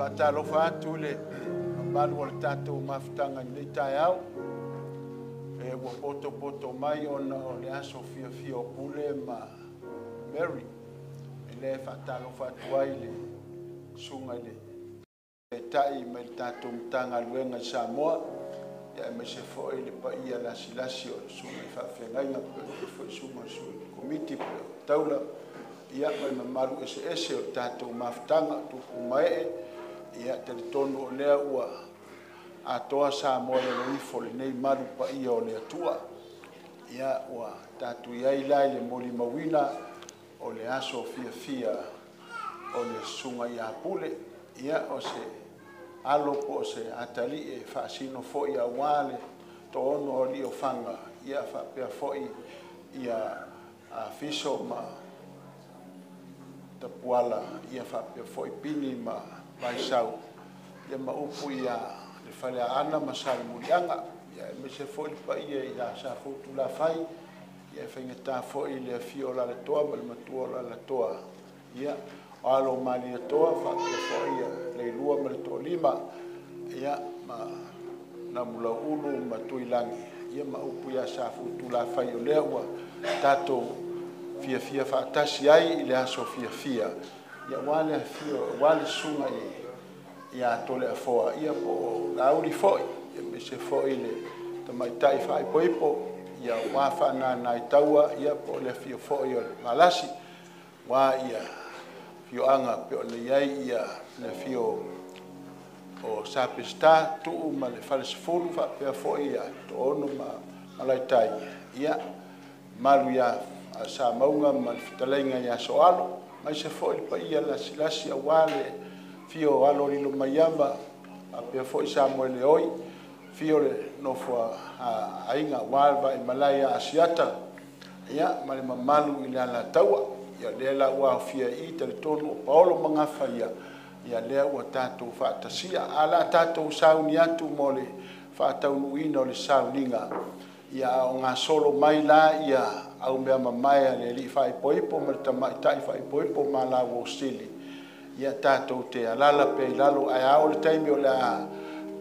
Faatalofa atu i le mamalu o le tatou mafutaga i lenei taeao. Ua potopoto mai ona o le aso fiafia o Pule ma Mary. E le faatalofa atu ai i le susuga i le Taitai mai le tatou Matagaluega i Samoa, aemaise foi le paia lasilasi o susuga i faafeagaiga, faapea foi susuga i sui o Komiti o Taula, ma le mamalu eseese o le tatou mafutaga, tupu ma ee. Ia talitonu o lea ua atoa Samoa i lalo ifo o lenei malu paia o le Atua. Ia ua tatou i ai la i le molimauina o le aso fiafia o le Susuga ia Pule. Ia o se alo po o se atalii e faasino foi aua le toaono o alii o Faga, ia faapea foi ia Fiso ma Tapuala, ia faapea foi Pini ma Vaisau, ia ma upu ia le Faleaana ma Salemuliaga, ia aemaise foi le paia ia Safotulafai, ia e faigata foi le afio o Alalatoa ma le matua o Alalatoa, ia o alo o Malietoa faapea foi ia Leilua ma le Toalima, ia ma Namulauulu ma Tuilagi, ia ma upu ia Safotulafai, o lea ua tatou fiafia faatasi ai i le aso fiafia, ia aua le afio aua le susuga ia Toleafoa, ia po o Laauli foi, aemaise foi le tamaitai faaipoipo, ia aua Faananaitaua, ia po o le afio foi o le Valasi, aua ia afioaga e pei ona i ai le afio o Sa Peseta, Tuu ma le Falesefulu, faapea foi ia Toonu ma Malaitai, ia mamalu ia Samauga ma le fetalaiga ia Sooalo, aemaise foi le paia lasilasi aua le afio o Alo o Lilomaiava faapea foi Samoeleoi, afio le nofo a Aiga aua le Vaimalae ia Asiata, ia ma le mamalu i le Alataua. Ia lea la ua aofia i i, talitonu o paolo ma gafa ia, ia lea ua tatou faatasia. Ae o le a tatou sauni atu mo le faataunuuina o le sauniga, ia a o gasolo mai la ia aumeamamae a le alii faaipoipo ma le tamaitai faaipoipo ma la uosili, ia tatou te alaala pea i lalo ae a oo i le taimi o le a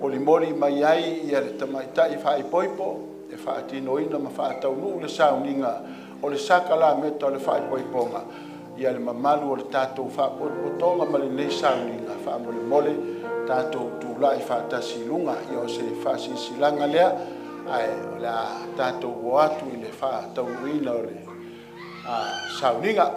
molimoli mai ai ia le tamaitai faaipoipo e faatinoina ma faataunuu le sauniga o le sakalameta o le faaipoipoga. Ia le mamalu o le tatou faapotopotoga ma lenei sauniga, faamolemole tatou tulai faatasi i luga. Ia o se faasilasilaga lea, ae o le a tatou o atu i le faataunuuina o le sauniga.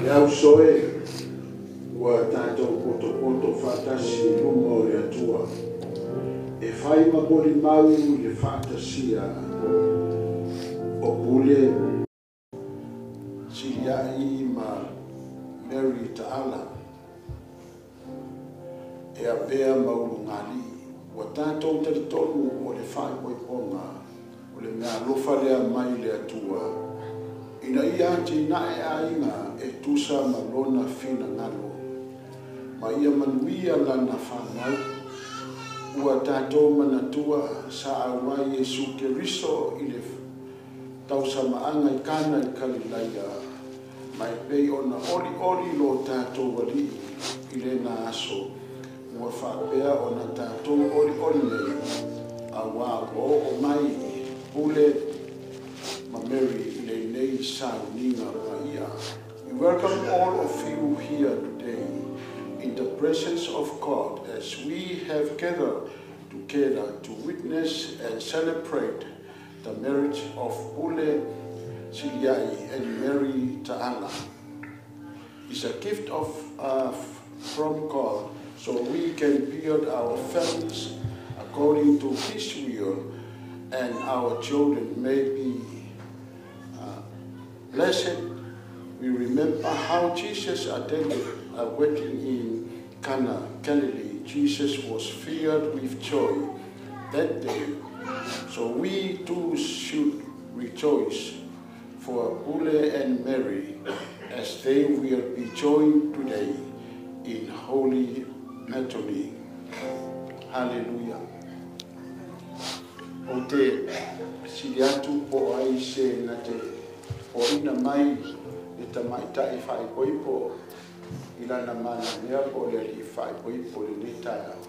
Le uso e ua tatou potopoto faatasi i luma o le Atua e fai ma molimau i le faatasia o Pule Siliai ma Mary Taala e avea ma ulugalii. Ua tatou talitonu o le faaipoipoga o le meaalofa lea mai le Atua ina ia atinae aiga e tusa ma lona finagalo ma ia manuia lana fanau. Ua tatou manatua sa auai Iesu Keriso i le tausamaaga i Kana i Kalilaia ma e pei ona olioli lo tatou alii i lena aso ua faapea ona tatou olioli nei auā ua oo mai Pule ma Mary i lenei sauniga paia. We welcome all of you here today in the presence of God as we have gathered together to witness and celebrate the marriage of Pule Siliai and Mary Taala. It's a gift of from God so we can build our families according to His will and our children may be blessed. We remember how Jesus attended a wedding in Cana, Galilee. Jesus was filled with joy that day. So we too should rejoice for Pule and Mary as they will be joined today in holy matrimony. Hallelujah. Ou te fesili atu po o ai se na te foaina mai le tamaitai faaipoipo i lana manamea po o le alii faaipoipo i lenei taeao.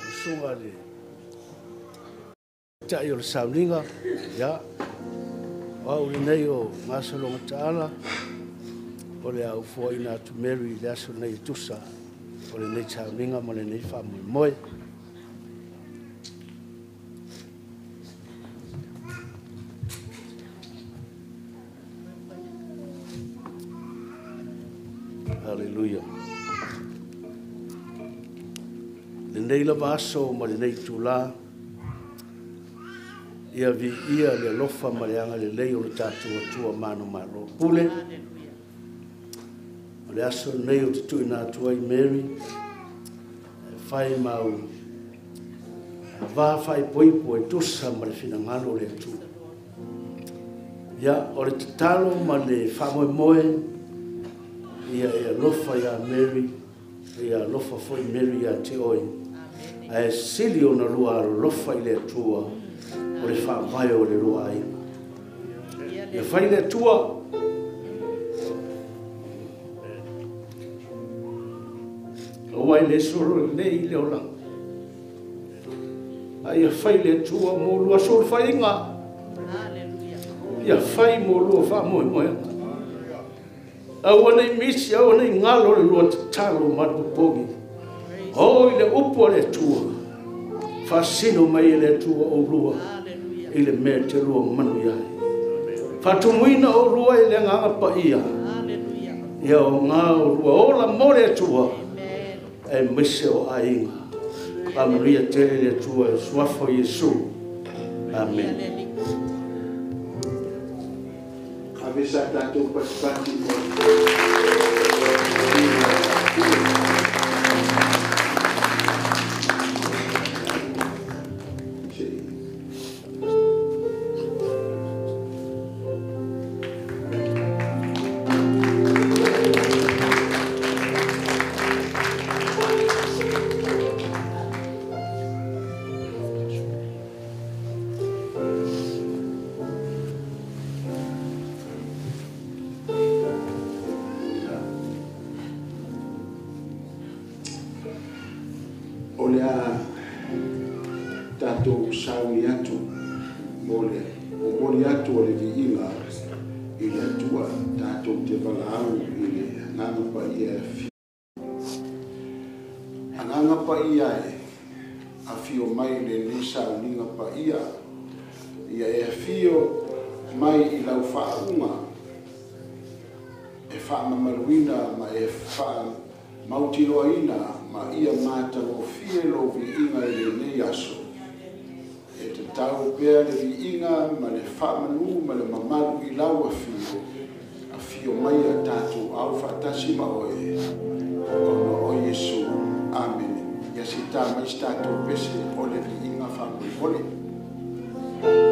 Susuga le tai o le sauniga, ia, o au lenei o Gasologa Taala, o le a foaina atu Mary i le aso nei e tusa o lenei sauniga ma lenei faamoemoe. Haleluia. Lenei lava aso ma lenei itulā, ia viia le alofa ma le agalelei o le tatou Atua manumalo. Pule, o le aso lenei ou te tuuina atu ai Mary, e fai ma au va faaipoipo e tusa ma le finagalo o le Atua. Ia, o le tatalo ma le faamoemoe, ia e alofa ia Mary, ia alofa foi Mary ia te oe. Ae sili ona lua alolofa i le Atua o le faavae o le lua aiga. Ia fai le Atua. Aua e le solo lelei le olaga. A ia fai le Atua mo lua solofaiga. Ia fai mo lua faamoemoega. Aua nei misi, aua nei galo le lua tatalo ma le popogi. O i le upu a le Atua, faasino mai e le Atua o lua i le mea te lua manu ai. Faatumuina o lua i le agaga paia. Ia o ngā o lua ola mo le Atua, e maise o aiga. Faamanuia tele le Atua e suafa o Iesu. Amen. Ave sa tatou patipati mo O le a tatou sauni atu mo le momoli atu o le viiga i le Atua, tatou te valaau i le Agaga Paia e afio. Agaga Paia e afio mai i lenei sauniga paia, Ia e afio mai i lau faauuga e faamamaluina ma e faamautiloaina ma ia matagofie lou viiga i lenei aso. E tatau pea le viiga ma le faamanu ma le mamalu i lau afio, afio mai a tatou au faatasi ma oe, ona o Iesu. Amene. Ia se tā mai se tatou pese o le viiga faamolemole. Thank you.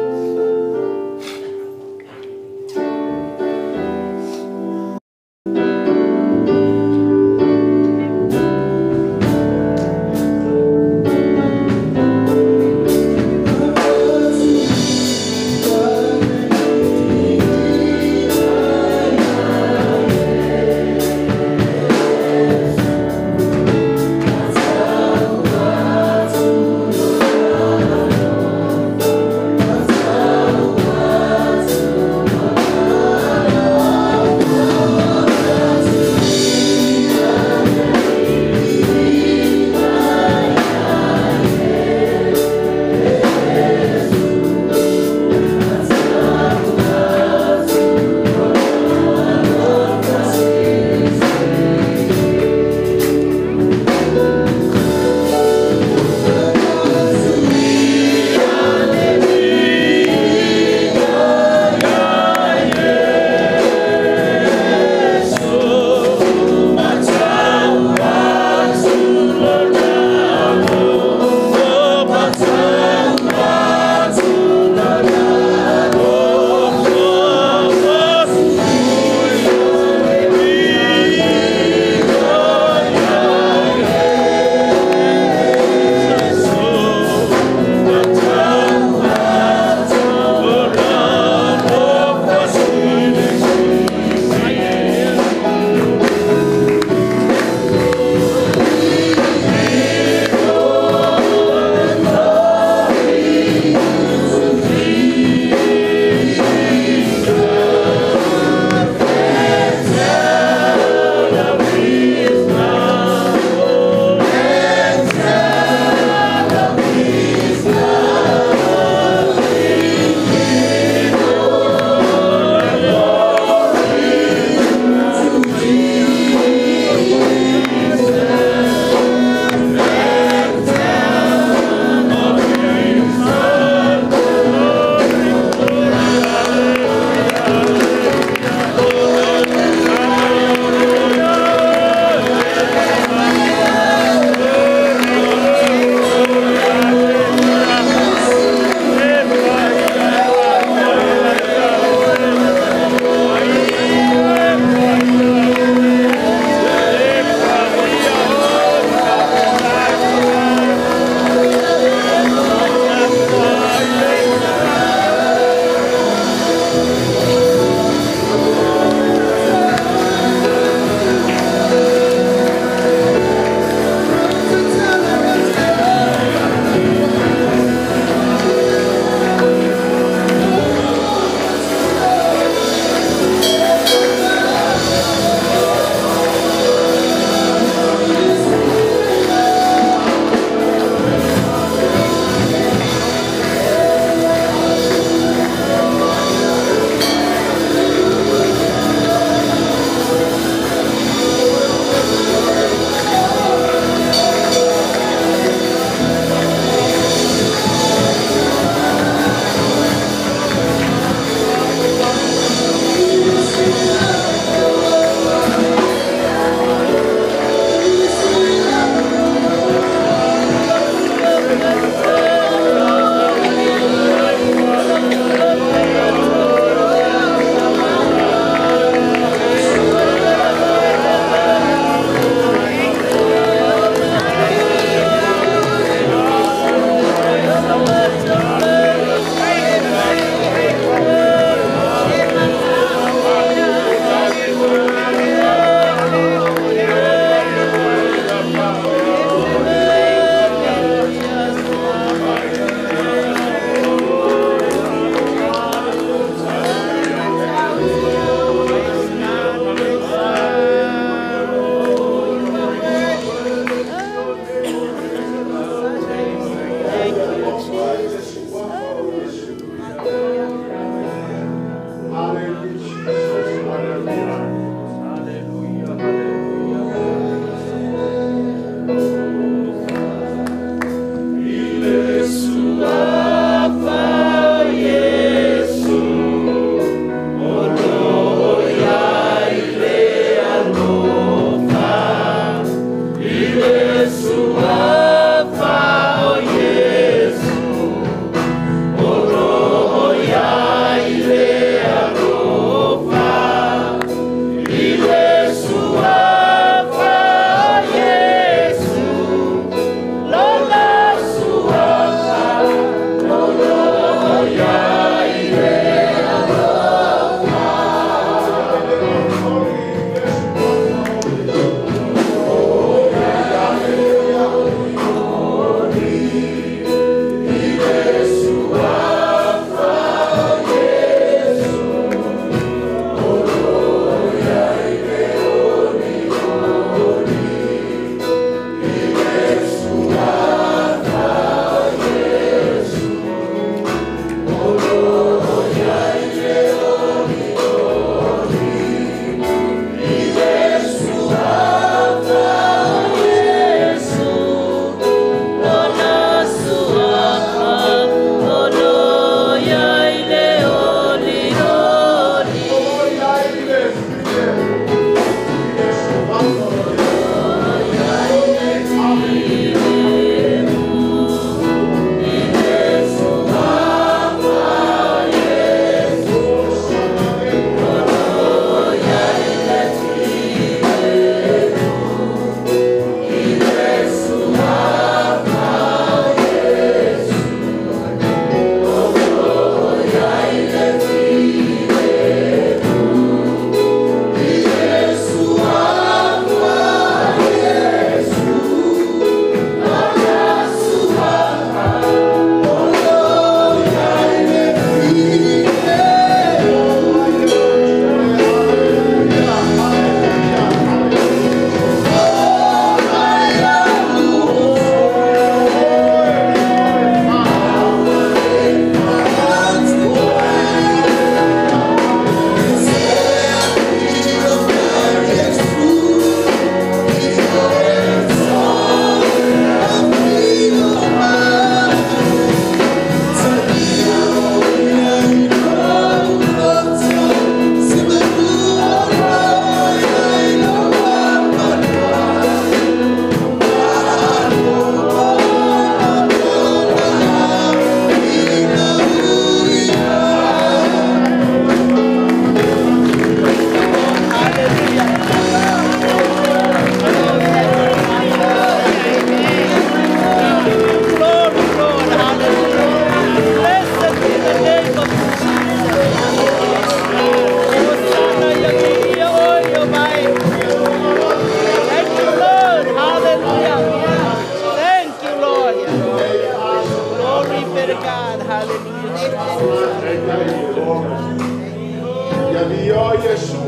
Ia vio Iesu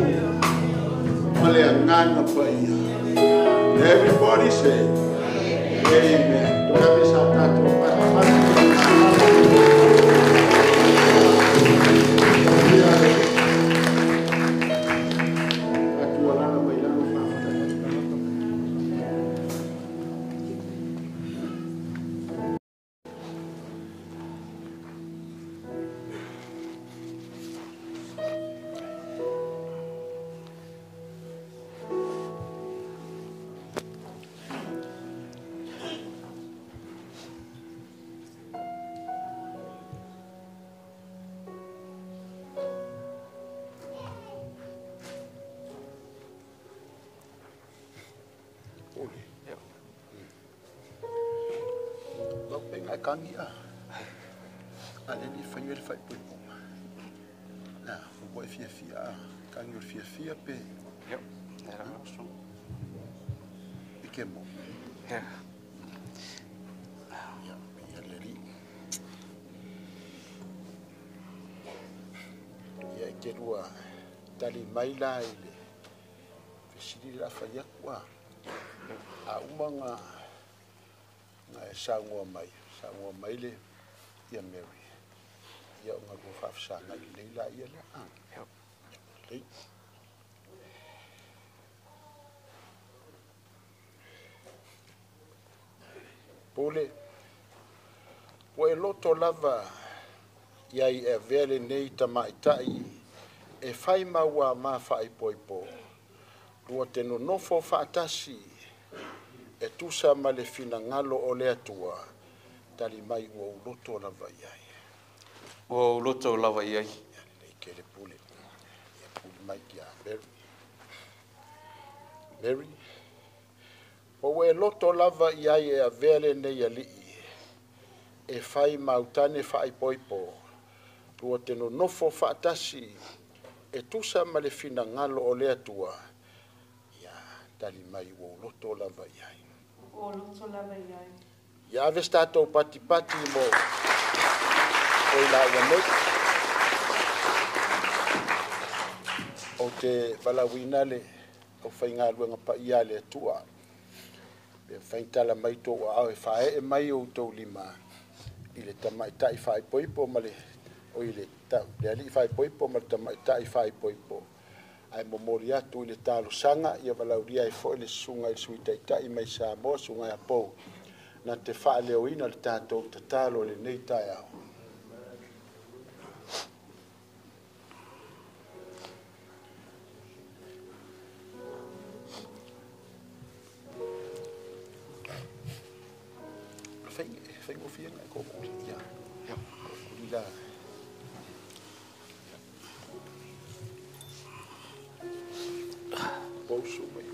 ma le agaga paia. Everybody say amen. Kangia ale ni fai le fai po na o fia fia kangi fia fia pe jo era so ke mo ja ja ya le ri ya ke rua tali mai la ile fesili la fa ya kwa a umanga na sangoa mai sangoa mai le ia Mary ia o ngā whaafsanga i leila ia lea a lei pole ua e loto lava ia i e vele nei tamaitai e fai maua ma faaipoipo lua te nonofo faatasi e tusa ma le finagalo o le Atua tali mai ua uloto lava i ai. Ua uloto lava i ai. Ia lelei ke le pule. Ia pule mai ki a Mary. Mary, ua e loto lava i ai e avea lenei alii e fai mautane faaipoipo lua te nonofo faatasi e tusa ma le finagalo o le Atua ia tali mai ua uloto lava i ai. Ua uloto lava i ai. Ia ave se tatou patipati mo o i laua nei. O te valauina le au faigaluega paia le Atua. Pe faitala mai tou aao e faaee mai o outou lima i le tamaitai faaipoipo ma le o i le le alii faaipoipo ma le tamaitai faaipoipo. Ae momoli atu i le talosaga ia valaulia ai foi le susuga i le Sui Taitai mai Samoa, susuga ia Pou, na te faaleoina le tatou tatalo lenei taeao. Fai ngofia ngai ko kuli ia. Kuli la. Pouso mai.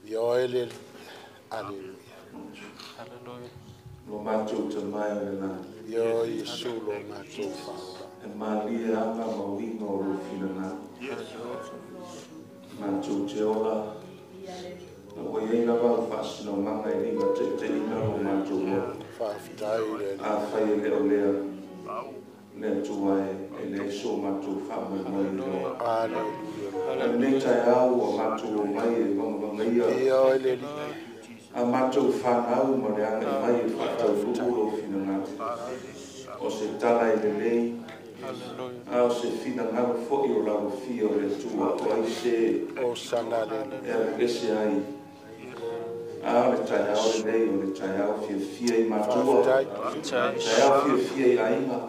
Ioele, alleluia. Alleluia. Lo matou te mai o le lani. Io Iesu lo matou whaola. E malia anga mauinga o lo finangalo. Matou te ola. Na ua iai lava au faasinomaga e liga teiteina lo matou ola. Whaaftai le. A fai e leo lea. Le Atua e le so matou faamoemoe i loa. Alleluia. A lenei taeao ua matou omai e vagavaga ia. Io le li. A matou whanau ma le anga i mai e whaatauluu lo finangalo. O se tala e lelei, a o se finangalo foi o lalofia o le Atua, o ai se O sana le. e alu ese ai. A o le taeao lelei, o le taeao fiafia i matua, taeao fiafia i aiga,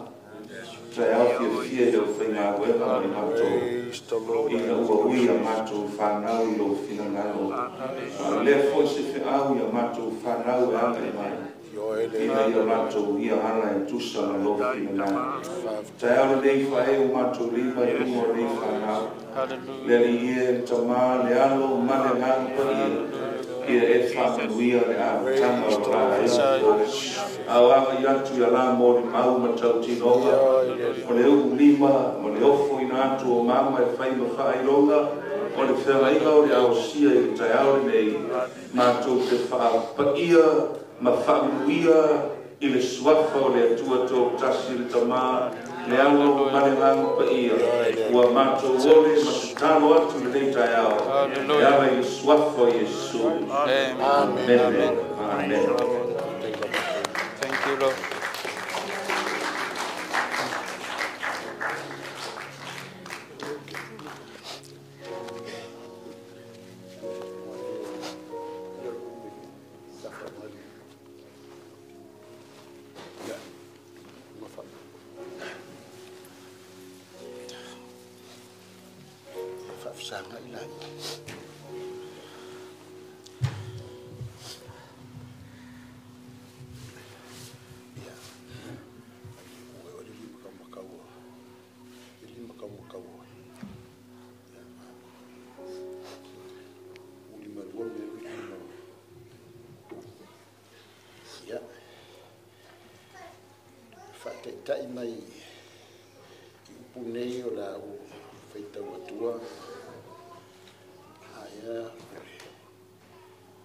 taeao fiafia i le aufaigaluega ma i matou. Praise the Lord. Ina ua ui a matou whanau i lo finangalo. A lea foi se feau i a matou whanau e anga i mai. Ioele. Ina ia matou ia ala e tusa ma lo finangalo. Taeao lenei whae o matou lima i luga o nei whanau. Le ali ia le tamā, le alo, ma le agaga paia. Ia e whaamanuia le amataga o la e o. A o aga i atu ia la mō le mau ma tautinoga. O le uu lima, ma le ofo i ina atu o mama e fai ma whaailoga o le whengainga o le aosia i le taeao lenei mātou te whaapaia ma whaamuia i le suafa o le Atua tōtasi le tamā le alo ma le agaga paia ua mātou ole ma tatalo atu lenei taeao e ala i le suafa o Iesu. Amen. Amen. Thank you, Lord. Faataitai mai i upu nei o la u faitau atua aia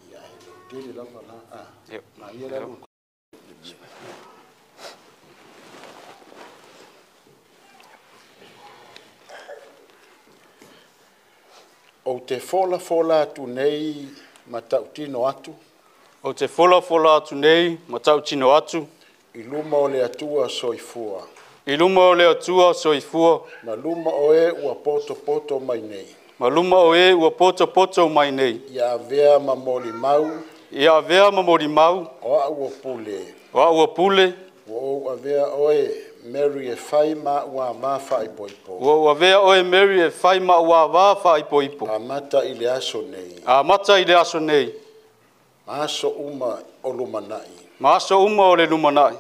ia e tele lava la a ma ia la. O te fola fola atu nei ma tautino atu. O te fola fola atu nei ma tautino atu. I luma o le Atua soifua. I luma o le Atua soifua. Ma luma o e ua poto poto mai nei. Ma luma o e ua poto poto mai nei. Ia avea ma molimau. Ia avea ma molimau. O au ua pule. O au ua pule. Ua ou avea oe Mary e fai ma ua ma faaipoipo. Ua ou avea oe Mary e fai ma ua ma faaipoipo. Amata i le aso nei. Amata i le aso nei. Ma aso uma o lumanai. Ma aso uma o le lumanai.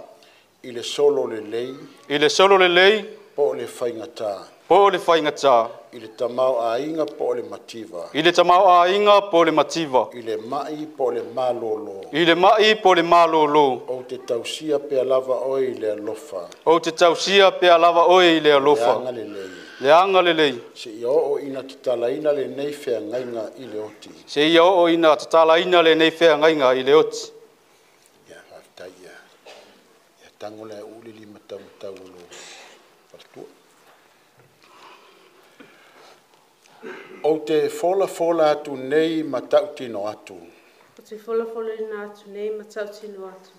I le solo lelei. I le solo lelei. Po o le faigata. Po o le faigata. I le tamau aiga po o le mativa. I le tamau aiga po o le mativa. I le mai po o le malolo. I le mai po o le malolo. O te tausia pea lava oe i le alofa. O te tausia pea lava oe i le alofa. Le aga lelei. Le aga lelei. Se ia oo ina tatalaina lenei feagaiga i le oti. Se ia oo ina tatalaina lenei feagaiga i le oti. Ia, faafetai ia. Ia tango le uli lima taumatau o lo faletua. O te fola fola atu nei ma tautino atu. O te fola fola ina atu nei ma tautino atu.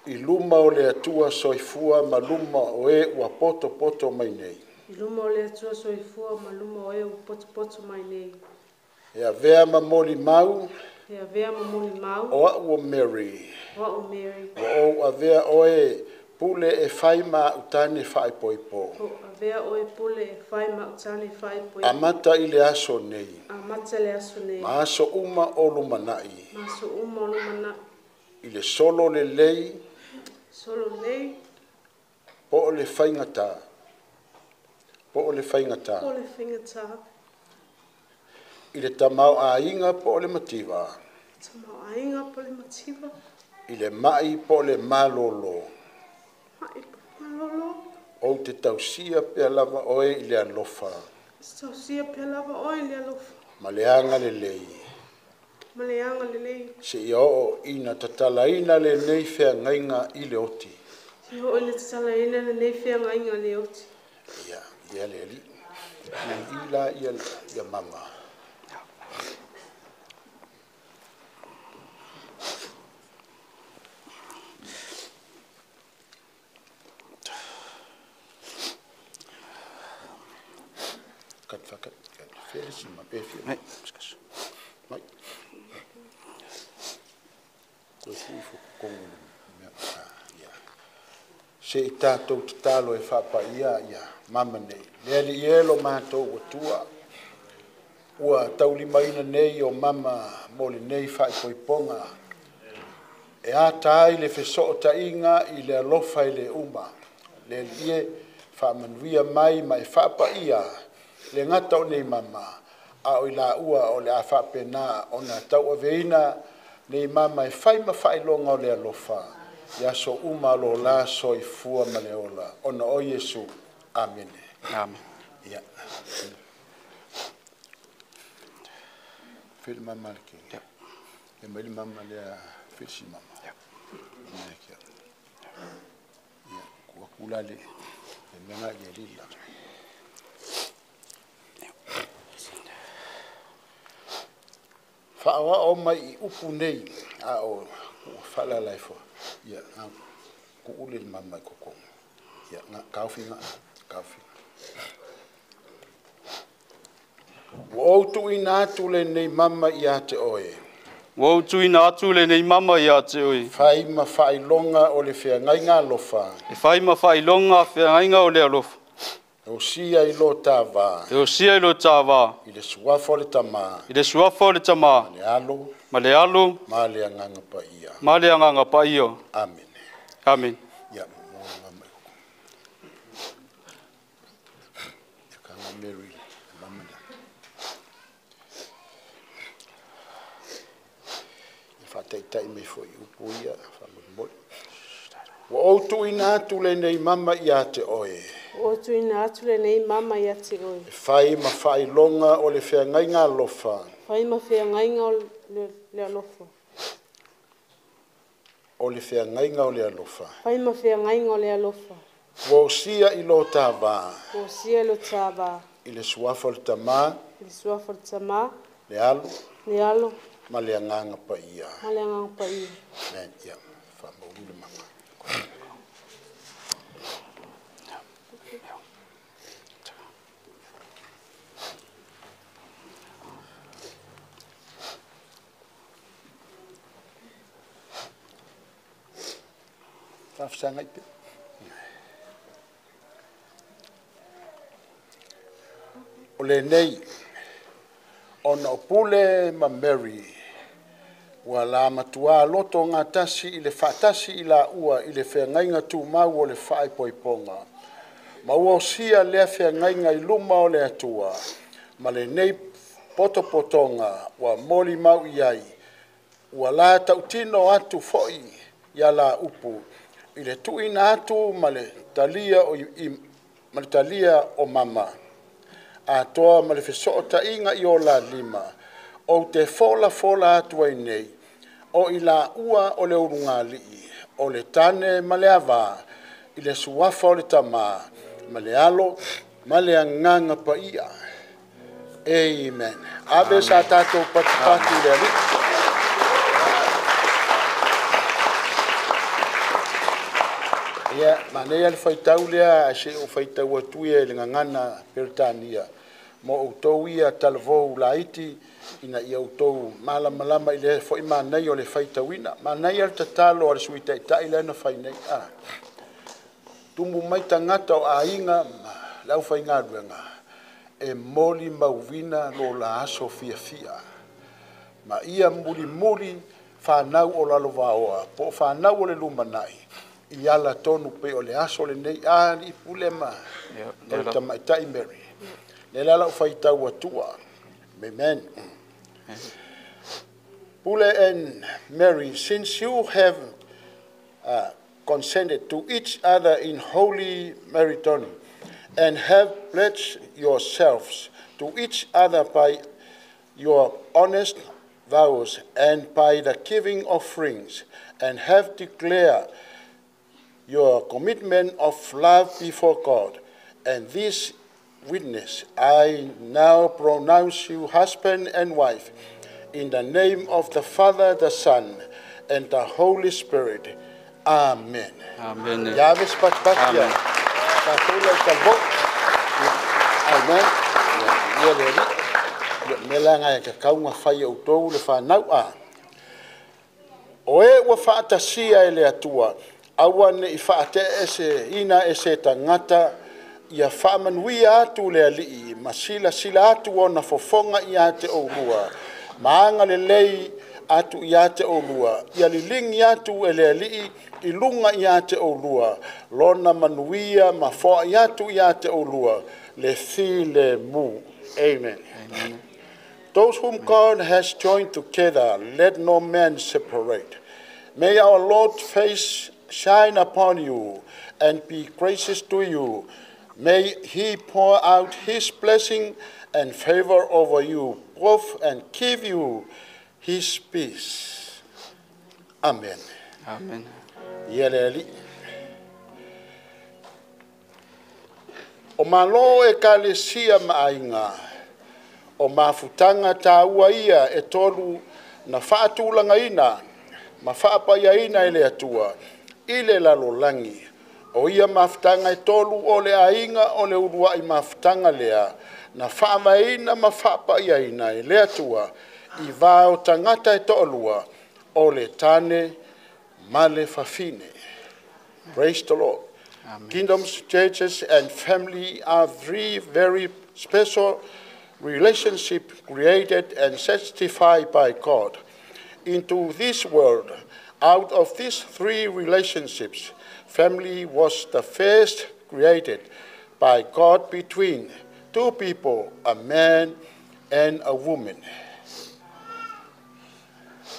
I luma o le Atua soifua ma luma o e ua poto poto mai nei. I luma o le Atua soifua ma luma o e ua poto poto mai nei. E avea ma molimau. E avea ma molimau. O au o Mary. O au Mary. Ua ou avea oe pule e fai ma utane faaipoipo. O avea oe pule e fai ma utane faaipoipo. Amata i le aso nei. Amata le aso nei. Ma aso uma o lumanai. Ma aso uma o lumanai. I le solo lelei. Solo lelei. Po o le faigata. Po o le faigata. Po o le faigata. I le tamau aiga po o le mativa. Tamau aiga po o le mativa. I le mai po o le malolo. Mai po malolo. O te tausia pea lava oe i le alofa. Tausia pea lava oe i le alofa. Ma le aga lelei. Ma le aga lelei. Se ia oo ina tatalaina lenei feagaiga i le oti. Se ia oo ina tatalaina lenei feagaiga i le oti. Ia, ia le alii. I la ia, ia mama. Kat fakat kat felisi ma pe fi. Mai. Mai. Ko fu kongo mea ia. Se i tātou tatalo e whaapaia ia mama nei. Le alii e lo mātou ua tua. Ua taulimaina nei o mama mo lenei faaipoipoga. E ata ai le fesootaiga i le alofa i le uma. Le alii e faamanuia mai ma e faapaia le gata o nei mama. A o i la ua o le a faapena ona tauaveina nei mama e fai ma faailoga o le alofa. Ia so uma lo la soifua ma le ola. Ona o Iesu. Amene. Amen. Ia. Fili mama le ke. Ia. Ia mai le mama lea fili si mama. Ia. Ia. Ia kua kula le le menga ia lila. Whaoa o mai i upu nei a o whalalai fo. Ia, ngā ku ule le mama i kokonga. Ia, ngā kaufi ngā, kaufi. Ua ou tuuina atu lenei mama ia te oe. Ua ou tuuina atu lenei mama ia te oe. Fai ma faailoga o le feagaiga alofa. E fai ma faailoga feagaiga o le alofa. E osia i lo tāvā. E osia i lo tāvā. I le suafa o le tamā. I le suafa o le tamā. Ma le alo. Ma le alo. Ma le agaga paia. Ma le agaga paia. Amen. Amen. Ia, mo mama i koko. Ia kanga Mary, mama lea. Ia whaataitai me fo i upu ia, whamolimoli. Ua ou tuuina atu lenei mama ia te oe. Ua ou tuuina atu lenei mama ia te oe. E fai ma faailoga o le feagaiga alofa. Fai ma feagaiga o le alofa. O le feagaiga o le alofa. Fai ma feagaiga o le alofa. Ua osia i lo tāvā. Ua osia i lo tāvā. I le suafa o le tamā. I le suafa o le tamā. Le alo. Le alo. Ma le agaga paia. Ma le agaga paia. Amen. Ia, whaamaulu le mama. Whaafsanga i pe. O lenei, ona o Pule ma Mary, ua la matua loto ngā tasi i le whaatasi i la ua i le wheangaiga tūmau o le whaepoiponga. Ma ua osia lea wheangaiga i luma o le atua, ma lenei potopotoga ua moli mau i ai, ua la tautino atu foi ia la upu, i le tuuina atu ma le talia o, i, ma le talia o mama. Atoa ma le fesootaiga i o la lima, o te fola fola atu ai nei, o i la ua o le ulugalii, o le tane ma le avā, i le suafa o le tamā, ma le alo, ma le agaga paia. Amen. Ave sa tātou patupatu le alii. Ia, manaia le faitau lea, se o faitau atu ia i le gagana Peretania. Mo outou ia talavou laiti, ina ia outou malamalama i le foi manaia o le faitauina. Manaia le tatalo a le sui taitai lea na fai nei. Ah. Tumu mai tagata o aiga ma le aufaigaluega, e moli mauina lo la aso fiafia. Ma ia mulimuli whanau o lalo vaoa, po o whanau o le lumanai, i ala tonu pe o le aso lenei a li pule ma o le tamaitai Mary. Le la lau faitau atua. Amen. Pule and Mary, since you have consented to each other in holy matrimony and have pledged yourselves to each other by your honest vows and by the giving of rings, and have declared your commitment of love before God, and this witness, I now pronounce you husband and wife, in the name of the Father, the Son, and the Holy Spirit. Amen. Amen. Ia ave se patipati ia. Tatou lau talivou. Amen. Ia le alii. Ia mea la ngai ka kaunga fai e outou le whanau a. O e ua whaatasia e le atua, aua ne i whaatea e se ina e se tangata, ia whaamanuia atu le alii, ma sila sila atu ona fofonga ia te oulua, ma aga lelei atu ia te oulua, ia lilingi atu e le alii i lunga ia te oulua, lona manuia ma foai atu ia te oulua, le filemu. Amen. Amen. Those whom God has joined together, let no man separate. May our Lord's face shine upon you and be gracious to you. May he pour out his blessing and favor over you both and give you his peace. Amen. Amen. Ia le Alii. O malo e kalesia ma aiga, o mafutaga tāua ia e tolu na faatulagaina ma faapaiaina e le Atua i le lalolagi. O ia mafutaga e tolu o le aiga o le uluai mafutaga lea na faavaeina ma faapaiaina e le Atua i va o tagata e toalua o le tane ma le fafine. Praise the Lord. Amen. Kingdoms, churches, and family are three very special relationships created and sanctified by God into this world. Out of these three relationships, family was the first created by God between two people, a man and a woman.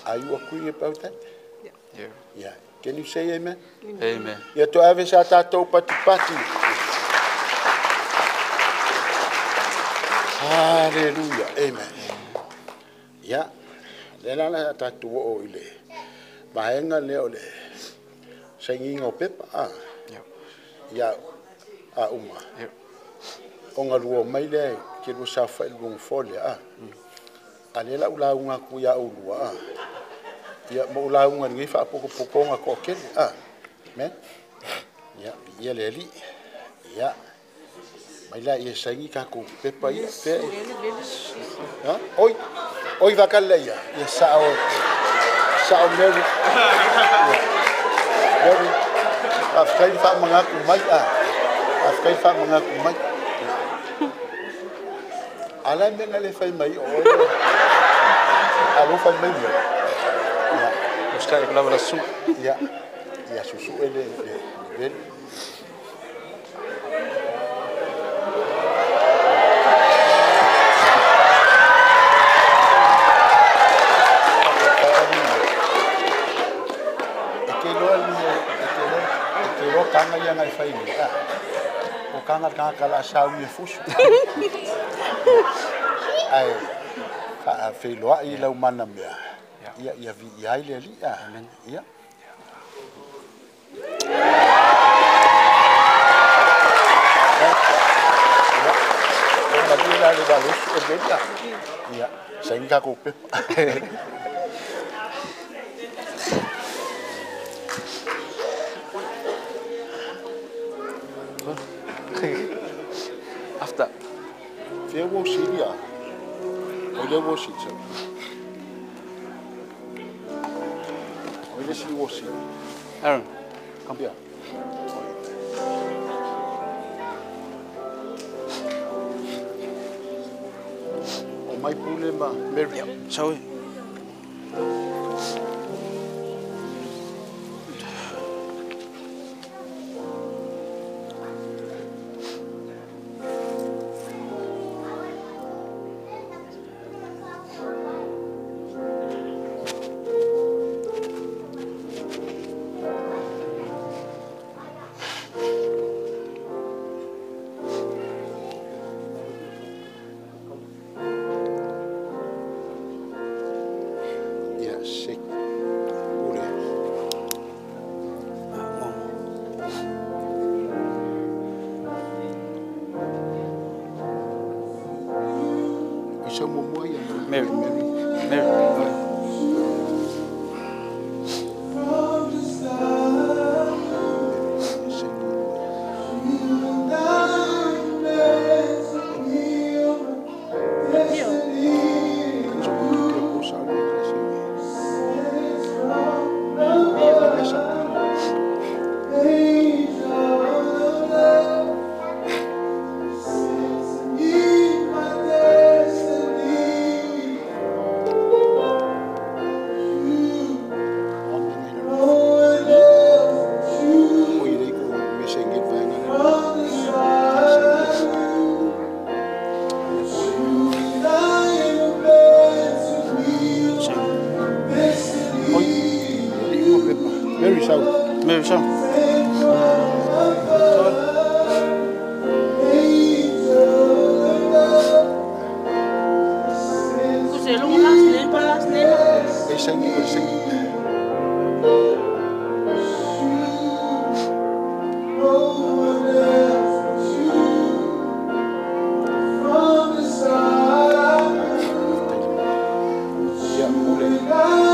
Are you agree about that? Yeah. Yeah. Can you say amen? Amen. Ia to ave sa tātou pati pati. Hallelujah. Amen. Ia. Le la la tātou o i le vaenga lea o le sainiga o pepa. Ah. Yeah. Ia a uma. Yeah. O ngalua mai lea ke lua saofai i le luga fo lea. Ah. A lea la ula unga ku ia ulua. Ah. Ia mo ula unga ni fa poko poko nga ko kele. Ah. Amen. Ia, ia le Alii. Ia. Mai la ia saini ka ku pepa ia pe. Ha? Oi. Oi vakale ia. Ia sao. Sao Mary. Ia. Mary. Afkai fa mangaku mai a. Afkai fa mangaku mai. Ala menga le fai mai o. Alo fai mai ia. Ia. Ostai lava la su. Ia. Ia susu ele le le. E ke loa ni e ke loa e ke loa kanga ia ngai fai ni. Ah. O kanga kanga kala sau ni fusu. Ai fa feloa i lau mana mea. Ia ia vi ia ile li. Amen. Ia. O malia le valosu e beta. Ia, sainga ko pepa. After. Fea wo siria. O le wo sitsa. O le si wo si. Aaron, come. Ia. O mai pule ma Mary. Sorry. Ia se pule. I sa mua ia Mary. Mary. Mary. Se Mary sau. Mary, so. Se logo last name pa last name. E saini o le saini. Ia pule. Luga.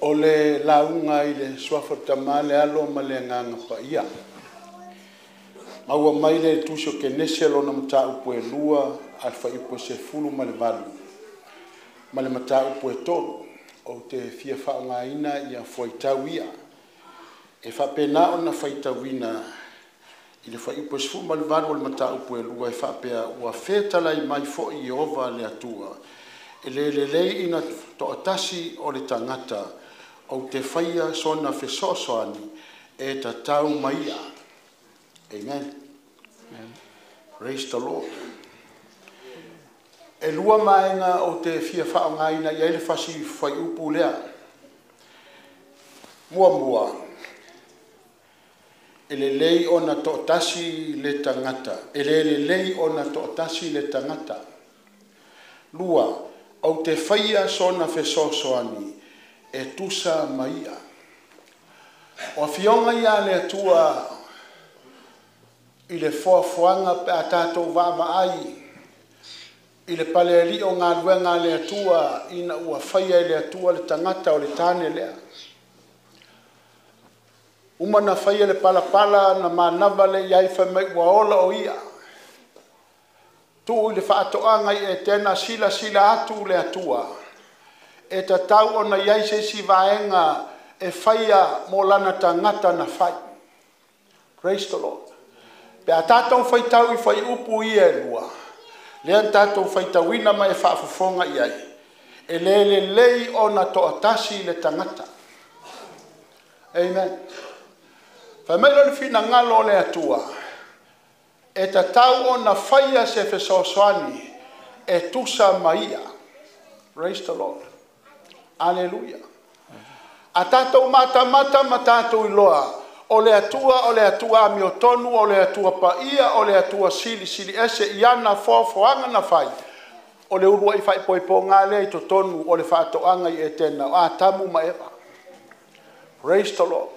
O le lauga i le Suafa o le Tama, le Alo ma le Agaga Paia. Maua mai le Tusi o Kenese lona mataupu e 2, a le fuaiupu e 18, ma le mataupu e 3, ou te fia faaaogaina ia fuaitau ia. E faapena ona faitauina i le fuaiupu e 18 o le mataupu e 2 e faapea, ua fetalai mai foi Ieova le Atua, e le lelei ina toatasi o le tagata, ou te faia sona fesoasoani e tatau mai ia. Amen. Amen. Praise the Lord. E lua maenga o te fia faaaogaina i ai le fasi fuaiupu lea. Muamua, e lelei ona toatasi le tagata. E le lelei ona toatasi le tagata. Lua, ou te faia sona fesoasoani e tusa ma ia. O afioga ia le Atua i le foafoaga pe a tatou vaavaai i le palealii o galuega a le Atua ina ua faia e le Atua le tagata o le tane lea. Uma na faia le palapala na manava le iai fai mai ua ola o ia. Tuu i le faatoaga i Etena silasila atu le Atua. E tatau ona iai se isi vaega e faia mo lana tagata na fai. Praise the Lord. Pe a tatou faitau i fuaiupu ia e lua, lea na tatou faitauina ma e faafofoga i ai, e le lelei ona toatasi le tagata. Amen. Fai mai le finagalo o le Atua, e tatau ona faia se fesoasoani e tusa ma ia. Praise the Lord. Aleluia. A tatou matamata ma tatou iloa, o le Atua amiotonu, o le Atua paia, o le Atua silisili ese i ana foafoaga na fai, o le uluai faaipoipoga lea i totonu o le faatoaga i Etena, o Atamu ma Eva. Praise the Lord.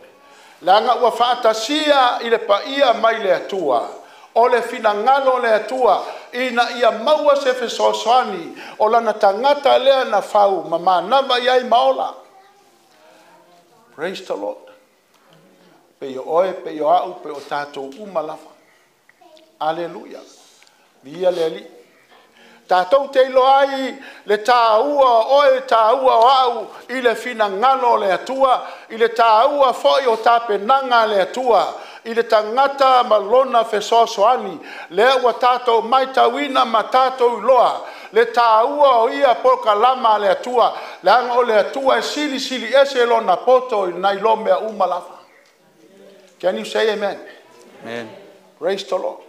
Leaga ua faatasia i le paia mai le Atua, o le finagalo o le Atua, ina ia maua se fesoasoani o lana tagata lea na fau ma manava i ai ma ola. Praise the Lord. Pe o oe, pe o au, pe o tatou uma lava. Aleluia. Via le Alii. Tatou te iloa ai le tāua o oe, le tāua o au i le finagalo o le Atua, i le tāua foi o tapenaga a le Atua, i le tagata ma lona fesoasoani, lea ua tatou maitauina ma tatou iloa le tāua o ia polokalama a le Atua, leaga o le Atua e silisili ese lona poto i nai lo mea uma lava. Can you say amen? Amen. Praise the Lord.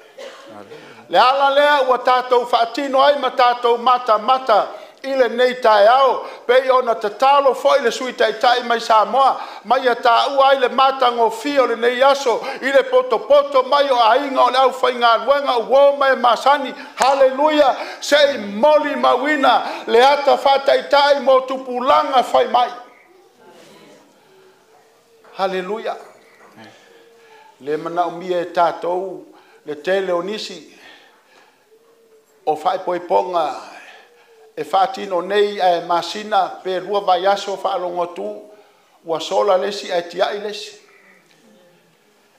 Le ala lea ua tatou faatino ai ma tatou matamata i lenei taeao, pei ona tatalo foi le sui taitai mai Samoa, mai ia taua ai le matagofie o lenei aso, i le potopoto mai o aiga o le aufaigaluega ua o mai masani. Haleluia, se i moli mauina le ata faataitai mo tupulaga fai mai. Haleluia. Le manaomia e tatou le tele o nisi o faaipoipoga e faatino nei ae masina pe lua vaiaso faalogo atu ua sola le isi ae tiai le isi.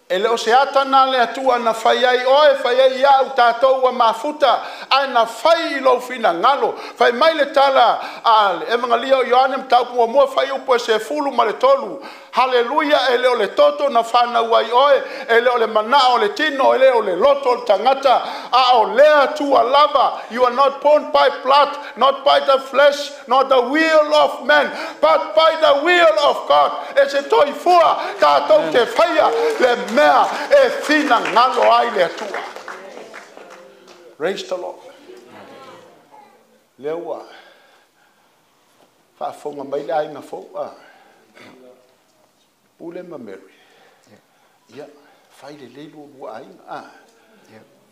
E le o se ata na le Atua na fai ai oe, fai ai iau tatou ua mafuta, Ae na fai i lou finagalo. Fai mai le tala a le Evangelia o Ioane mataupu muamua fuaiupu e 13. Haleluia, e le o le toto na fanau ai oe, e le o le manao o le tino, e le o le loto o le tagata, a o lea tua lava. You are not born by blood, not by the flesh, not the will of man, but by the will of God. E se toifua tātou te whaia le mea e finagalo ai le Atua. Praise the Lord. Lea ua faafofoga mai le aiga fou a Pule ma Mary. Ia, fai lelei lualua aiga a.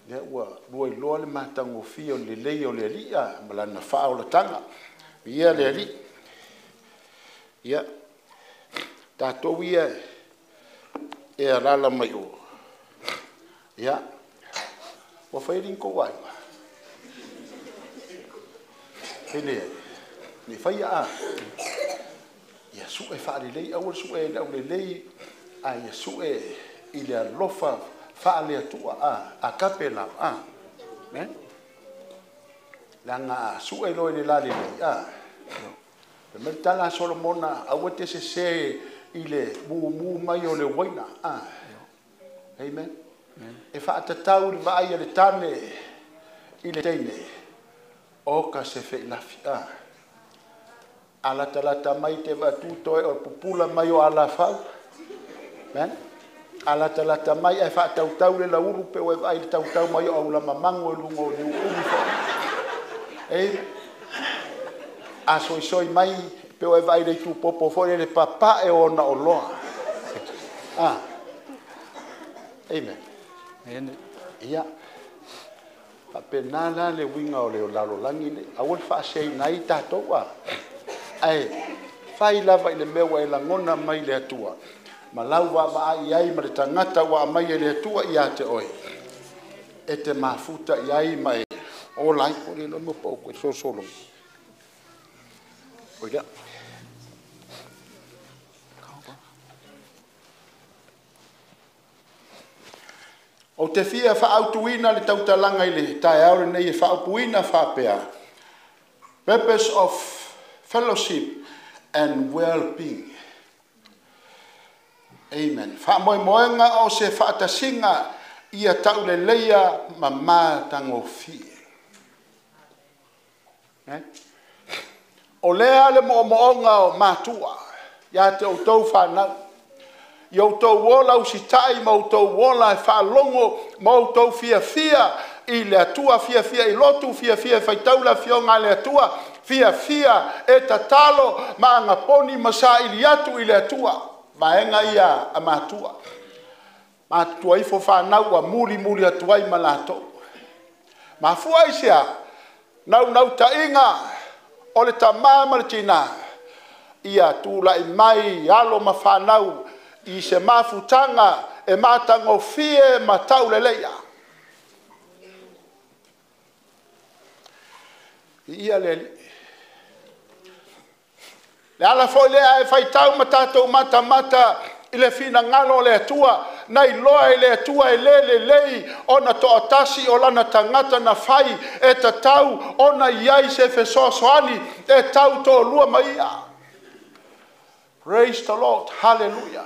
Lea ua lua iloa le matagofie o le lelei o le Alii a ma lana faaolataga. Ia le Alii. Ia, tatou ia e alala mai o. Ia, ua fai ni kou aiga. Ele, ni fai a. Ia su'e faalelei, aua le su'e i le aulelei, a ia su'e i le alofa faale-Atua a, agape lava a. Amen. Leaga a su'e loa i le lalelei a. Fai mai le tala a Solomona, aua te sesē i le mumu mai o le uaina a. Amen. E faatatau i le vaai a le tane i le teine, oka se feilafi a. A latalata mai te vaatu toe o pupula mai o alafau. Amen. A latalata mai ai faatautau le laulu pe o e vaai le tautau mai o aulama mango e luga o liu umi foi. Amen. A soisoi mai pe o e vaai le tupopo foi le papa e ona o loa. Ah. Amen. Ia. Faapena la le uiga o le lalolagi nei. Aua le faaseseina ai tatou a. Ae fai lava i le mea ua e lagona mai le Atua. Ma lau vaavaai ai ma le tagata ua aumai e le Atua ia te oe. E te mafuta i ai ma e ola ai. O le lomo pa o koe sosolo. O lea. Ou te fia faautuina le tautalaga i le taeao lenei e faaupuina faapea. Purpose of fellowship and well-being. Amen. Faamoemoega o se faatasiga ia tauleleia ma matagofie. O lea le moomooga o matua ia te outou whanau. Ia outou ola usitai ma outou ola e faalogo ma outou fiafia i le Atua, fiafia i lotu, fiafia e faitau le afioga a le Atua, fiafia e tatalo ma agaponi ma saili atu i le Atua. Vaega ia a matua. Matua ifo whanau ua muli muli atu ai ma latou. Mafua i sea, naunau taiga o le tamā ma le tinā, ia tula'i mai alo ma fanau i se mafutaga e matagofie ma tauleleia. Viia le Alii. Le ala foi lea e faitau ma tatou matamata i le finagalo o le Atua, na iloa e le Atua e le lelei ona toatasi o lana tagata na fai e tatau ona i ai se fesoasoani e tau toalua ma ia. Praise the Lord. Hallelujah.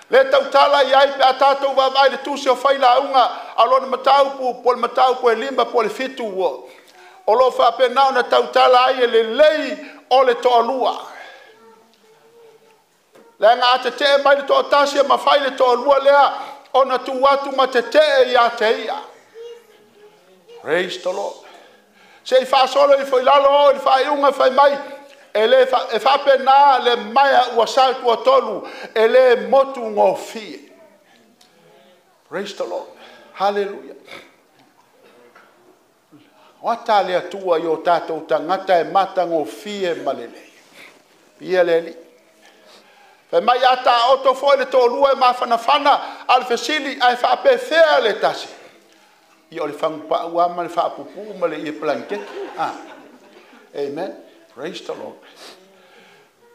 Le tautala i ai pe a tatou vaavaai le tusi o Failauga a lona mataupu po le mataupu e 5 po le 7 ua. O lo faapena ona tautala ai e lelei o le toalua. Leaga a tetee mai le toatasi e mafai le toalua lea ona tu atu ma tetee ia te ia. Praise the Lord. Se i faasolo ifo i lalo o i le faaiuga fai mai, e le e faapena le maea ua sau tuatolu, e le motu gofie. Praise the Lord. Hallelujah. O ata le Atua i o tātou tagata e matagofie ma lelei. Ia le Alii. Fai mai a taoto foi le toalua e mafanafana a le fesili ae faapefea le tasi. Ia o le fagupau lava ma le faapupuu ma le ie palanikeke. Ah. Amen. Praise the Lord.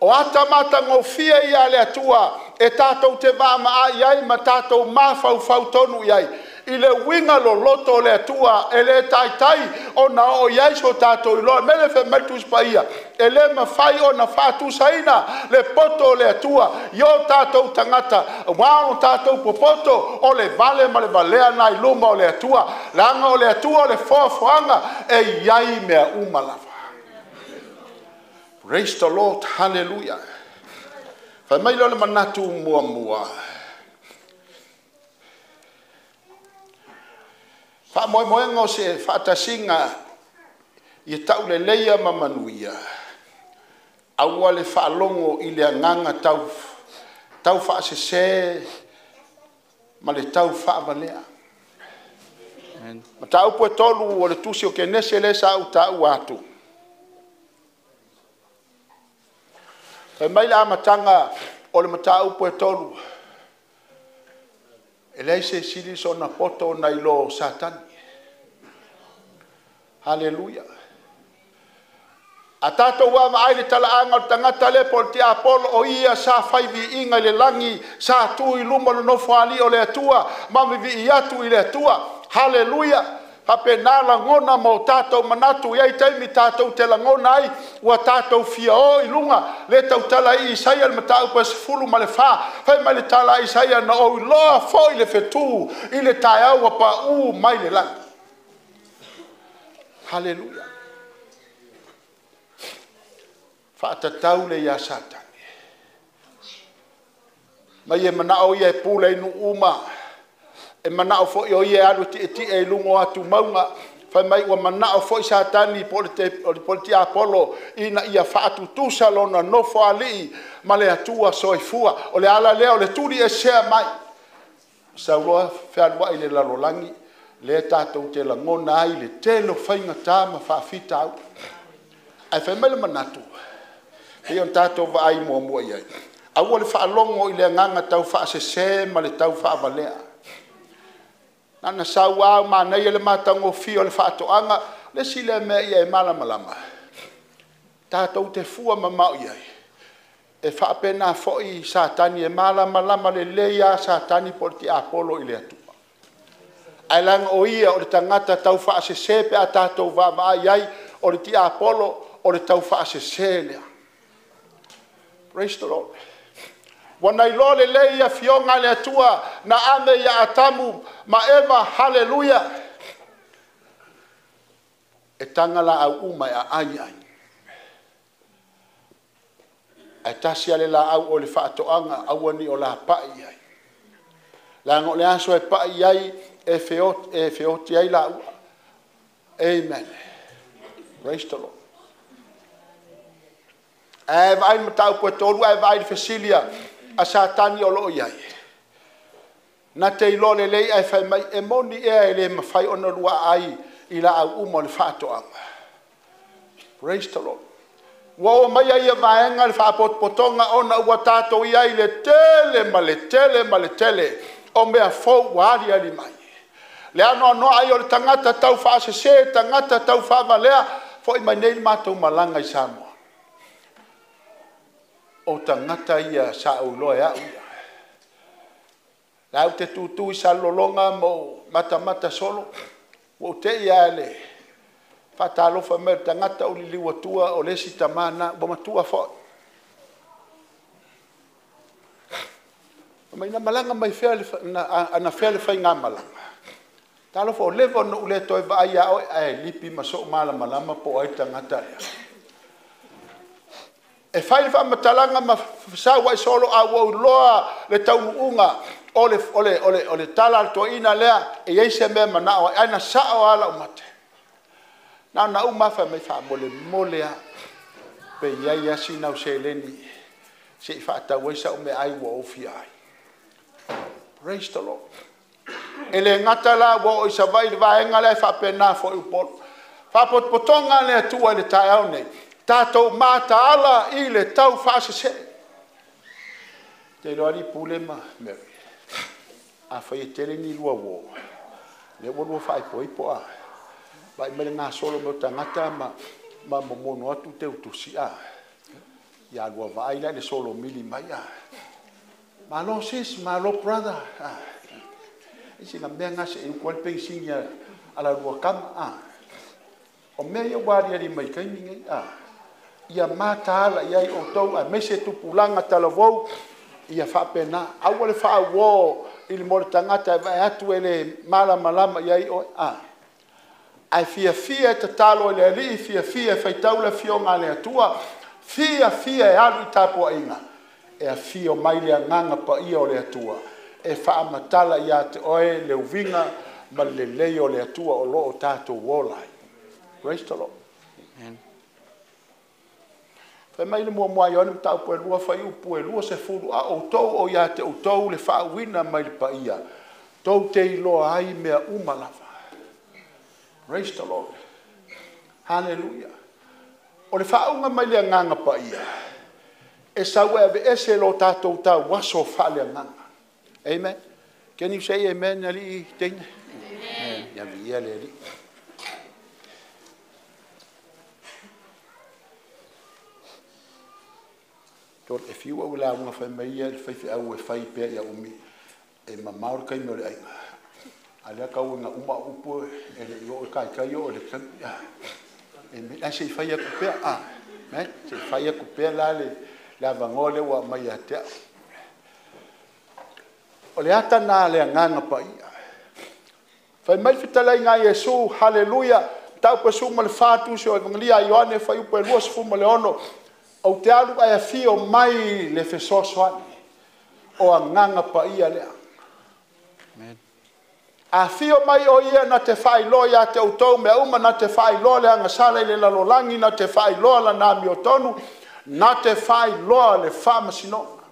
O ata matagofie ia le Atua e tatou te vaamaai ai ma tatou mafaufau tonu i ai. I le uiga loloto o le Atua e le taitai ona oo i ai so tatou iloa. Mele fai mai le Tusi Paia, e le mafai ona faatusaina le poto o le Atua i o tatou tagata, aua o tatou popoto o le vale ma le valea na i luma o le Atua, leaga o le Atua o le foafoaga e i ai mea uma lava. Praise the Lord, hallelujah. Fai mai lea o le manatu muamua. Faamoemoega o se faatasiga ia tauleleia ma manuia, aua le faalogo i le agaga tau faasese ma le tau faavalea. Mataupu e 3 o le tusi o Kenese lea sa ou taua atu. Fai mai le amataga o le mataupu e 3, e leai se sili sona poto nai lo Satani. Haleluia. A tatou vaavaai i le talaaga o le tagata lea po o le tiapolo, o ia sa fai viiga i le lagi, sa tu i luma o le nofoalii o le Atua ma vivii atu i le Atua. Haleluia. Faapena lagona ma o tatou manatu, i ai taimi tatou te lagona ai ua tatou fia o i luga. Le tautala i Isaia le mataupu e 14, fai mai le tala a Isaia, na ou iloa foi le fetu i le taeao ua paū mai le lagi. Haleluia. Faatatau le ia Satani. Mai e manao ia e pule i nuu uma, e manao foi o ia e alu tietie i luga o atu mauga. Fai mai ua manao foi Satani po o le tiapolo ina ia faatutusa lona nofo alii ma le Atua soifua. O le ala lea o le tuli esea mai. Sauloa fealuai i le lalolagi, lea tatou te lagona ai le tele o faigata ma faafitauli. Ae fai mai le manatu, pei ona tatou vaai muamua i ai, aua le faalogo i le agaga tau faasese ma le tau faavalea. Nana sau lava manaia le matagofie o le faatoaga, le isi lea mea ia e malamalama, tatou te fua mamao i ai, e faapena foi Satani e malamalama lelei lava Satani po o le tiapolo i le Atua. Ae leaga o ia o le tagata tau faasese pe a tatou vaavaai i ai, o le tiapolo o le tau faasese lea. Praise the Lord. Ua na iloa lelei afioga a le Atua na ame ia Atamu ma Eva, haleluia. E taga laau uma e aai ai. Ae tasi lava le laau o le faatoaga, aua ne i o la pai i ai. Leaga o le aso e pai i ai, e feoti ai laua. Amen. Praise the Lord. Ae vaai le mataupu e 3, ae vaai le fesilia a Satani o loo i ai. Na te iloa lelei ae fai mai, e moni ea e le mafai ona lua ai i laau uma o le faatoaga. Praise the Lord. Ua oo mai ai ia vaega le faapotopotoga ona ua tatou i ai le tele ma le tele ma le tele o mea fou ua aliali mai. Le anoanoa ai o le tagata tau faasese, tagata tau faavalea, foi mai nei le matou malaga i Samoa. O tagata ia sa ou iloa e au ia. La ou te tutu i Salelologa ma ou matamata solo, ua ou tei lava le faatalofa mai o le tagata o liliu atua o le isi tama na, ua matua foi. Mai na malaga mai fea ana fea le faigamalaga. Talofa o leva ona ou le toe vaai ia oe, ae lipi ma sou malamalama po o ai le tagata lea. E fai le faamatalaga ma fesauai ai solo a ua ou iloa le taunuuga o le tala a le toeaina lea, e i ai se mea manao ai, ae na sao lava lau mate. Na ona uma lava fai mai faamolemole lava, pe i ai lava sina au seleni se i faatau ai sau meaai ua ou fia ai. Praise the Lord. E le gata la ua oo i Savaii le vaega lea e faapena foi Upolu. Faapotopotoga le Atua i le taeao nei, tatou mataala i le tau faasese. Te iloa ali pule ma Mary. A fai e tele ni lua uo, lea ua lua faaipoipo a. Vai mai le gasolo mai o tagata ma momono atu te utusi a. Ia lua vaai la i le solo mili mai a. Malo sis, malo brother. Isi na mea ngase e uku ale pensingi a la lua kama. O mea ia wali ali mai kaimi ngai. Ia mataala i ai outou a mese tupulaga talavou ia faapena. Aua le faauō i le mo le tagata e vae atu e le malamalama i ai oe. Ae fiafia e tatalo i le Alii, fiafia e faitau le afioga a le Atua, fiafia e alu i tapuaiga, e afio mai le agaga paia o le Atua e faamatala ia te oe le uiga ma le lelei o le Atua o lo o tatou ola ai. Praise the Lord. Amen. Fai mai le muamua Ioane mataupu e 2 fuaiupu e 20 a outou o ia te outou le faauina mai le paia, tou te iloa ai mea uma lava. Praise the Lord. Hallelujah. O le faauga mai le agaga paia, e sau e aveese lo tatou tauaso faaleagaga. Amen. Can you say amen, alii teine? Amen. Ia viia le Alii. E fiu au la unga fai mai ia le fai fi au e fai pea ia umi e mamao le kaimi o le aiga. A lea kau nga uma upu e le i o e kai kai o le kai. E me a se fai aku pea. Me se fai aku pea la le la vango le ua mai ia te au. O le ata nā le agaga paia. Fai mai fetalaiga a Iesu, haleluia, tau pasu ma le fātusi o Evangelia a Ioane fuaiupu e 26, ou te alu ae afio mai le fesoasoani o agaga paia lea. Amen. Afio mai o ia na te faailoa ia te outou mea uma, na te faailoa le agasala i le lalolagi, na te faailoa lana amiotonu, na te faailoa le faamasinoga.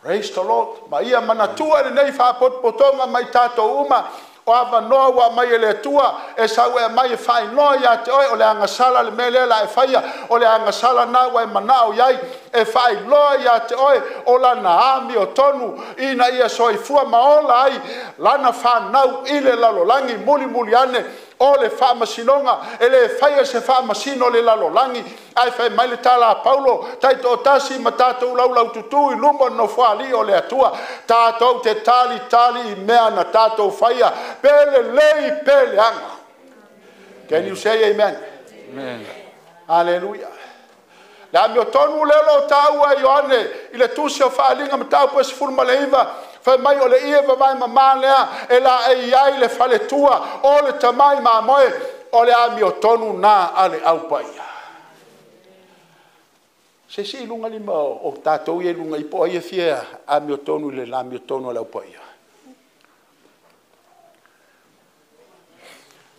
Praise the Lord. Ma ia manatua lenei faapotopotoga mai tatou uma, o avanoa ua mai e le Atua, e sau e mai e faailoa ia te oe, o le agasala le mea lea la e faia, o le agasala na ua e manao iai, e faailoa ia te oe, o lana amiotonu, ina ia soifua ma ola ai, lana whanau i le lalolagi, muli muli ane, o le faamasinoga, e le faia se faamasino le lalolagi, ai fai mai le tala a Paulo, taitoatasi ma tatou laulaututu i luma o le nofoalii o le Atua, tatou te tali tali i mea na tatou faia, pe lelei pe leaga. Can you say amen? Amen. Hallelujah. Le amiotonu lea o lo o taua e Ioane i le tusi o Faaaliga mataupu e 19, fai mai o le ie vavae mamā lea e la e i ai le faletua o le tamai mamoe, o le amiotonu na a le aupaia. Se si lunga lima o tatou ia lunga i po ai e fia amiotonu i le amiotonu a le aupaia.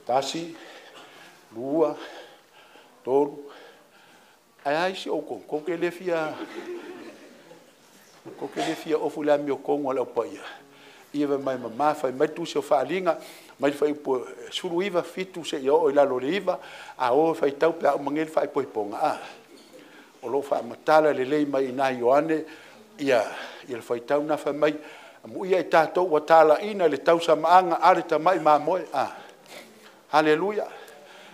1, 2, 3, ai ai si o kou ke le fia, kou ke le fia ofu le amiotonu a le aupaia. Ia vai mai mamā, fai mai tusi o Faaaliga, mai fai upu 19, 7 se i oo i lalo le 9, a o fai tau pe a umangeli fai poipoga. O lo faamatala lelei mai ina Ioane, ia le faitau na fai mai, amuia i tatou ua talaina le tausamaaga a le tamai mamoe. Haleluia.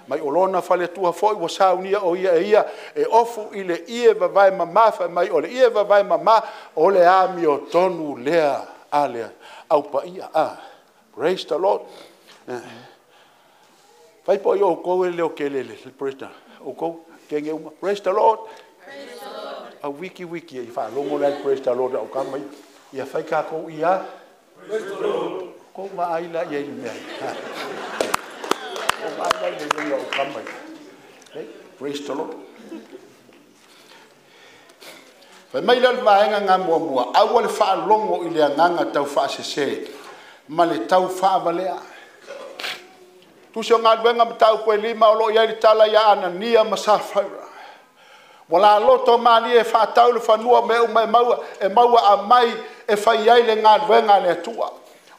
Mai o lona faletua foi ua saunia o ia e ia, e ofu i le ie vavae mamā, fai mai o le ie vavae mamā, o le amiotonu lea a le aupaia. Praise the Lord. Fai po i o kou e leo ke lele, praise the o kou, kenge uma. Praise the Lord. Praise the Lord. A wiki wiki e whaalongo lai praise the Lord au kama i. Ia fai kākou ia. Praise the Lord. Kou maaila ia i le mea. Kou maaila i le mea au kama i. Hey, praise the Lord. Fai mai le vaenga ngā muamua, aua le whaalongo i le agaga tau whaasese, ma le tau whaavalea. Tusi o galuega mataupu e 5 o lo o i ai le tala ia Anania ma Safaira. Ua laloto malie e faatau le fanua mea uma e maua a mai e fai ai le galuega a le Atua.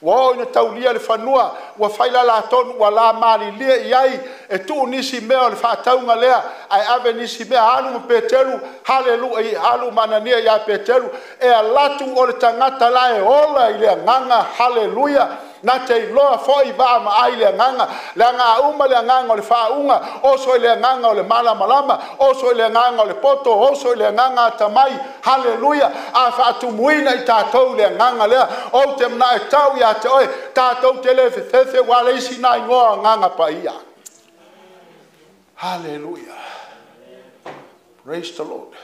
Ua oo ina taulia le fanua, ua fai la latonu, ua la malilie i ai, e tuu nisi mea o le faatauga lea, ae ave nisi mea, alu ma Peteru, haleluia, alu ma Anania ia Peteru, e alatu o le tagata la e ola i le agaga, haleluia, Na te iloa fo'i vaa ma ai le agaga, le aga uma le agaga o le faauga, oso i le agaga o le malamalama, oso i le agaga o le poto, oso i le agaga atamai. Haleluia. A faatumuina i tatou le agaga lea, ou te manae tau ia te oe, tatou te le fefefe ua le isi nai ngoa agaga paia. Haleluia. Praise the Lord.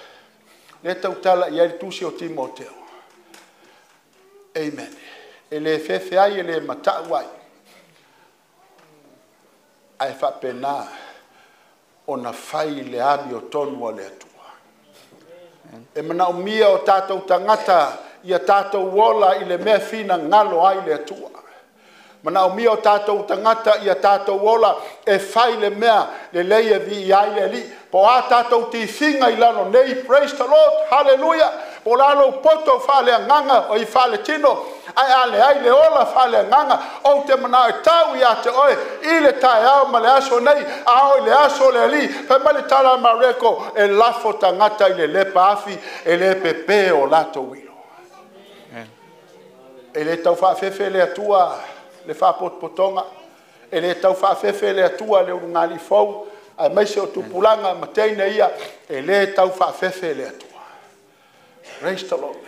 Le tautala i ai le tusi o Timoteo. Amen. E le fefe ai, e le matau ai. Ae faapena ona fai le ami o tonu a le Atua. E manaomia o tatou tagata ia tatou ola i le mea finagalo ai le Atua. Manaomia o tatou tagata ia tatou ola e fai le mea lelei e vii ai le Alii. Po a tatou tifiga i lalo nei, praise the Lord, hallelujah. Po lalo poto faaleagaga o i faaletino, ae a leai le ola faaleagaga, ou te manao e tau ia te oe i le taeao ma le aso nei, a o i le aso o le Alii. Fai mai le tala a Mareko, e lafo tagata i le lepa afi, e le pepe o latou ilo. E le tau faafefe le Atua le faapotopotoga, e le tau faafefe le Atua le ulugali fou, aemaise o tupulaga ma teine ia, e le tau faafefe le Atua. Praise the Lord.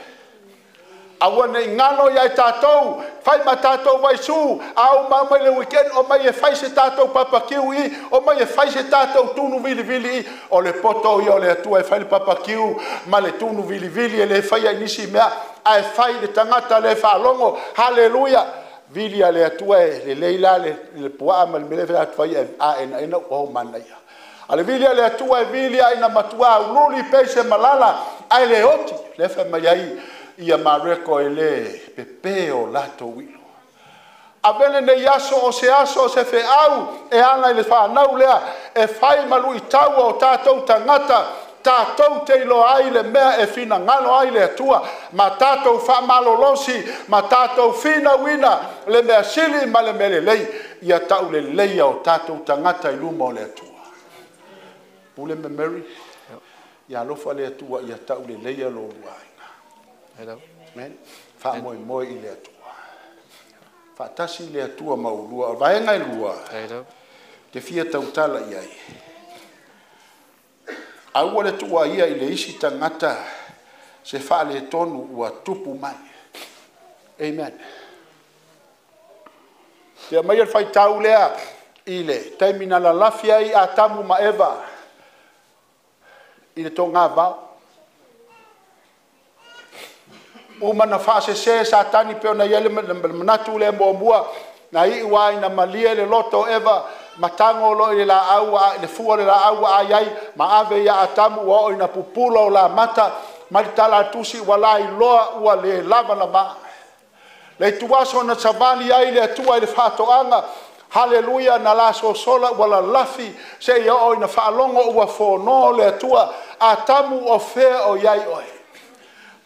Aua nei ngalo ia i tatou, fai ma tatou vaisu, a o mau mai le weekend, o mai e fai se tatou papakiu i, o mai e fai se tatou tunu vilivili i, o le poto ia o le Atua e fai le papakiu, ma le tunu vilivili e le fai ai nisi mea, ae fai le tagata le faalogo. Hallelujah. Vili a le Atua e lelei la le puaa ma le mele fai atu fai a ena ena o manaia. A le vili a le Atua e vili a ina matua ululi peise malala, ae le oti, le fai mai ai ia Mareko e le pepe o latou ilo. Avele nei aso o se aso o se feau e ala i le whanau lea, e fai malu i taua o tatou tagata, tatou te iloa ai le mea e finagalo ai le Atua, ma tatou faamalolosi, ma tatou finauina le mea sili ma le mea lelei, ia tauleleia o tatou tagata i luma o le Atua. Pule me Mary, ia alofa le Atua ia tauleleia lo lua aiga. Amen. Faamoemoe i le Atua. Faatasi le Atua ma ulua. O vaega e lua, te fia tautala i ai. Aua le tuua ia i le isi tagata se faaletonu ua tupu mai. Amen. Te mai le faitau lea i le taimi na lalafi ai Atamu ma Eva i le togavao. Uma na faasese Satani pe ona ia le manatu le muamua, na iu ai na malie le loto Eva, matango lo i le laau, le fua le laau ai ai, ma ave ia Atamu ua o ina pupula o la mata, ma le tala tusi ua lai loa ua le lava lava. Le tuaso na savali ai le Atua i le faatoaga, haleluia, na la sosola ua lalafi, se ia o ina faalogo ua fono le Atua, Atamu o fea o iai oe.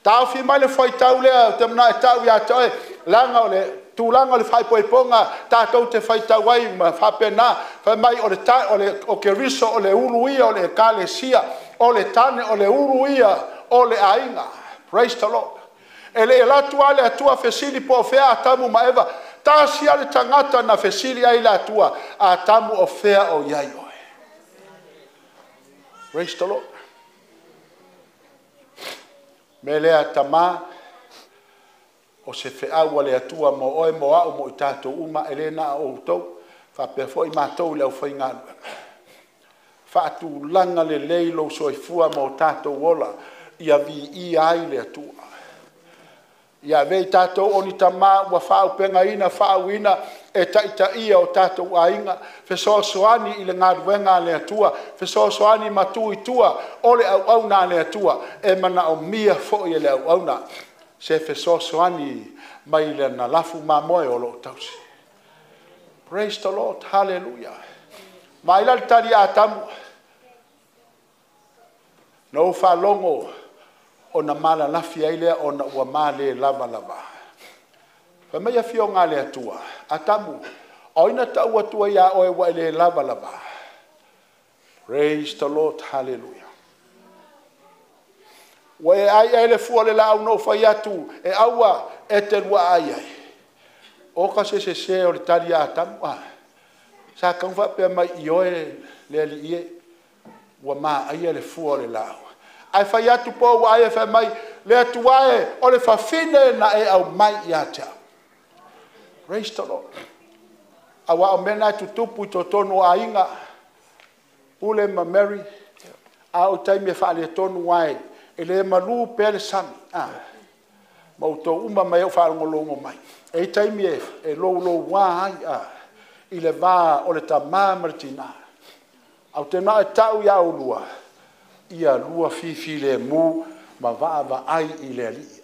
Taofi mai le faitau lea, te manae tau ia te oe, langa o le tulaga o le faaipoipoga, tatou te faitau ai ma faapena, fai mai o le ta, o le o Keriso o le ulu ia o le ekalesia, o le tane o le ulu ia o le aiga. Praise the Lord. E le elatu a le Atua fesili po o fea Atamu ma Eva, tasi a le tagata na fesili ai le Atua, Atamu o fea o iai oe. Praise the Lord. Me lea tama o se feau a le Atua mo oe mo au mo i tatou uma e le na o outou, faapea foi matou le aufaigaluega. Faatulaga lelei lou soifua ma o tatou ola, ia viia ai le Atua. Ia ave i tatou o ni tama ua faaupegaina, faauina e taitaia o tatou aiga, fesoasoani i le galuega a le Atua, fesoasoani ma tu i tua o le auauna a le Atua, e manaomia foi e le auauna se fesoasoani mai le na lafu mamoe o loo tausi. Praise the Lord, hallelujah. Mai la le tali a Atamu, na ou faalogo ona malalafi ai lea ona ua male lava lava. Fai mai afioga a le Atua, Atamu, o ina tau atua ia oe ua e le lava lava. Praise the Lord, hallelujah. Ua e ai ai le fua le laau no fai atu, e aua e te lua ai ai. Oka se se se o le tali a tamu a. Sa kau faapea mai i oe le alii e ua maaia le fua o le laau. Ae fai atu po ua ai e fai mai le Atua e o le fafine na e aumai ia te au. Praise the Lord. Aua o mea na e tutupu i totonu o aiga, Pule ma Mary, a o taimi e faaletonu ai, e le malu pea le sami. Ma outou uma mai au faalogologo mai. E i taimi e louloua ai i le va o le tamā ma le tinā. Au te nao e tau ia ulua, ia lua fifi le mu ma vaavaai i le alii.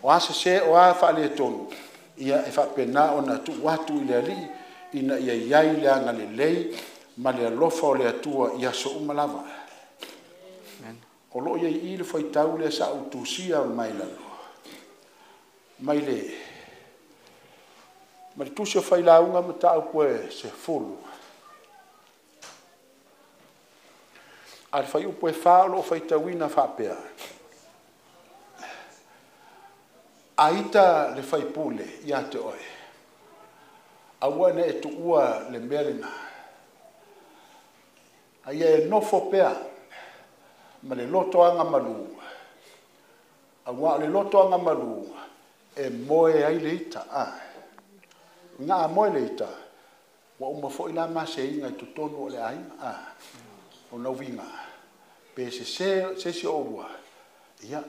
O a sese o a faaletonu, ia e faapena ona tuu atu i le alii ina ia iai le agalelei ma le alofa o le Atua i aso uma lava. O loo iai i le faitau lea sa ou tusia mai lalo mai le ma le tusi o failauga ma taupu e 10. A le faiupu e 4 o loo faitauina faapea. Aita le faipule ia te oe. Aua ne e tuua le mea lena. Aia e nofo pea ma le lotoaga malu. Aua o le lotoaga malu e moe ai le ita. Nga moe le ita, ua uma foi la maseinga i totonu o le aiga. O nauvinga, pe se se se o ua, ia,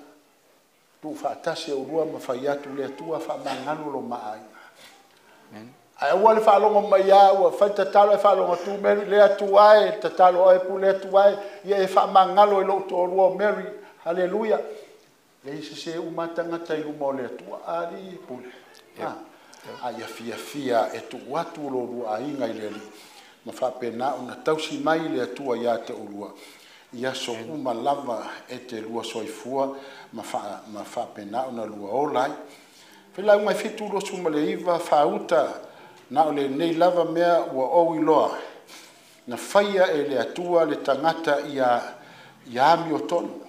tu faatasi o lua ma fai atu le Atua faamagalo lo maaiga. Ae aua le faalogo mai a ua fai tatalo e faalogo tu Mary le Atua e tatalo oe pu le Atua e ia e faamagalo i lou toalua o Mary. Haleluia. Le se se uma tagata i luma o le Atua ali pule. A ia fiafia e tuu atu lo lua aiga i le alii ma faapena ona tausi mai le Atua ia te ulua. Ia so uma lava e te lua soifua ma faapena ona lua ola ai. Failauga e 7:29 faauta na o lenei lava mea ua ou iloa na faia e le Atua le tagata ia amiotonu.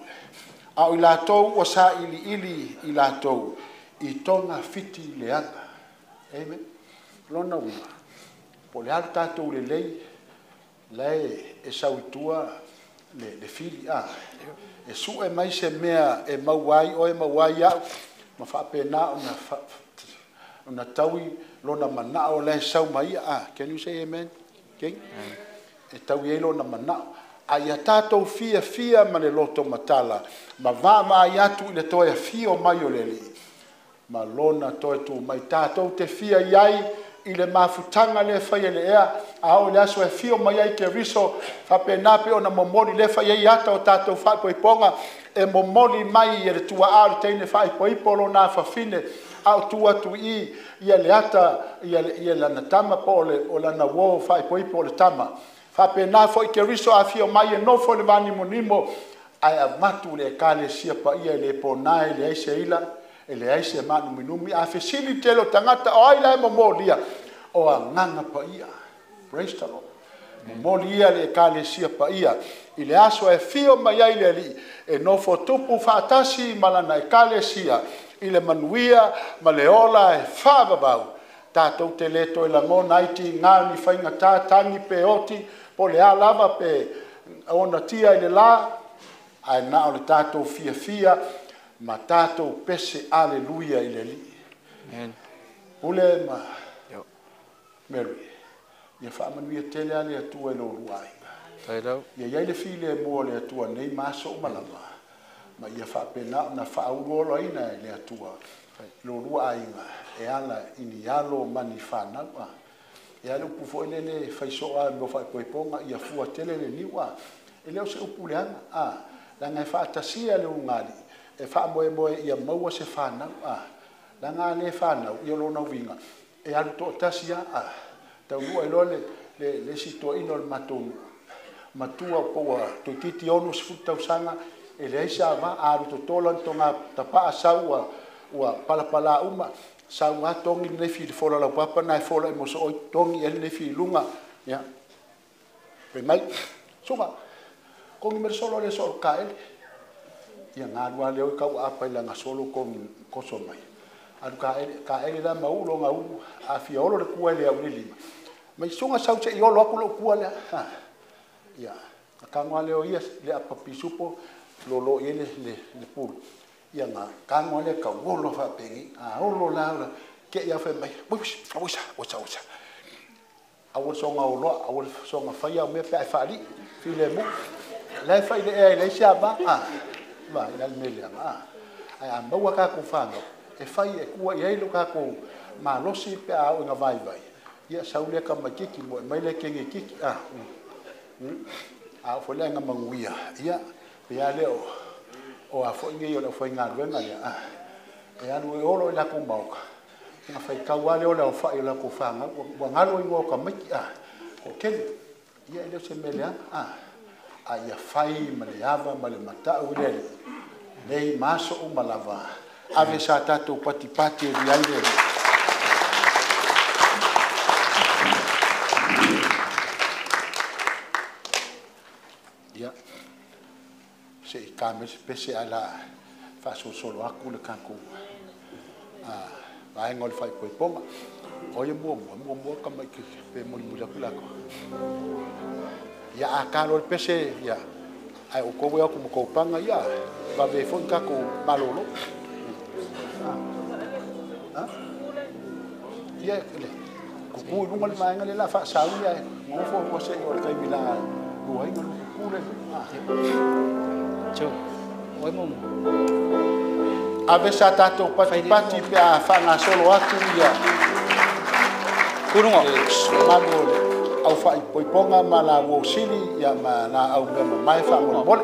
A o i latou ua sailiili i latou i toga fiti leaga. Amen. Lona uiga po o le alu tatou lelei lae e sauitua le fili a. E sue mai se mea e maua ai oe maua ai au ma faapena ona taui lona manao lae sau mai ia. Can you say amen? Okay? E taui ai lona manao. A ia tatou fia fia ma le loto matala ma vaavaai atu i le toe afio mai o le alii ma lona toe tu mai tatou te fia iai i le mafutaga le fai e le ea a o le aso e fio mai ai ke riso faapena pe ona momoli le fai ai ata o tatou faaipoipoga e momoli mai e le tuaa o le teine faaipoipo lona fafine a o tu atu i ia le ata ia lana tama po o lana uo faaipoipo o le tama faapena foi ke riso a fio mai e nofo le vanimonimo ae avatu le ekalesia paia i le pona e leai se ila e leai se maanuminumi a fesili tele o tagata o ai la e momolia o agaga paia. Praise the Lord. Momolia le ekalesia paia i le aso e fio mai ai le alii e nofo tupu faatasi ma lana ekalesia i le manuia ma le ola e faavavau. Tatou te le toe lagona ai tiga ni faigata tagi pe oti po le a lava pe ona tia i le la ae na o le tatou fiafia ma tatou pese aleluia i le alii. Amen. Pule ma Mary, ia faamanuia tele a le Atua i lo lua aiga. Ia iai le file mua o le Atua nei ma aso uma lava ma ia faapena ona faauluoloaina e le Atua lo lua aiga e ala i ni alo ma ni fanau. E ala upu foi lele faisoa mo faaipoipoga ia fua tele le niu. E le o se upu leaga leaga e faatasia le ulugalii e faamoemoe ia maua se fanau. Leaga le fanau ia lona uiga e alu toatasi a taunuu ai loa le isi toeaina o le matou matua po ua toeitiiti 60 tausaga e leai se ava alu totola ni toga tapaa sau ua palapala uma sau a togi lenei fili fola laupapa na e fola i mosooi togi e lenei fili luga ia pe mai suga kongi mere solo le solo kaele ia ngalu a leo kau apa i langa solo kongi koso mai Alu ka ele la ma ulo nga u a fia olo le kua le au le lima. Mai sunga sau se i olo aku lo kua le. Ha. Ia. Ka ngwa le o ia le apa pisupo lo lo i le pulu. Ia nga ka ngwa le ka olo fa pengi. A olo la ora ke ia fe mai. Ui ui ui ui. Aua songa oloa, aua songa faia o mea pe ai faali, file mu. Le fai le e le sia ba, a. Ma ina le mele a. Ai a maua ka ku whanau, e fai e kua i ai lo ka ku malosi pe a o nga vai vai. Ia sau le ka makiki mo mai le kenge kiki a. A fo le nga manguia. Ia pe a le o a fo ngi o le fo nga luenga ia a. E alu e olo i la ku mauka. Nga fai kau ale o le o fai o la ku whanga, ua ngalo i ngō ka maiki a. O kele, ia e leo se mele a. A ia fai ma le ava ma le matau le nei maso o malava. Ave sa tātou pati pati e riai le. Ia, se i ka me pese ala whaasosolo aku le kākou. Vaenga o le whaipoiponga. O ia mua mua, mua mua ka mai ke pe muli muli aku lako. Ia a kalo le pese, ia. Ai o kowe aku mo kaupanga, ia. Va ve fo kako malolo. Ha? Ia le. Kuku i lunga le vaenga le la wha sau ia. Ngofo mo se o le kai mila lua inga lu kuku le. Tio. Oi momo. Ave sa tātou pati pati pe a whanga solo atu ia. Kurunga. Malu o le au whai poiponga ma la wo sili ia ma la au mea mamae wha mole mole.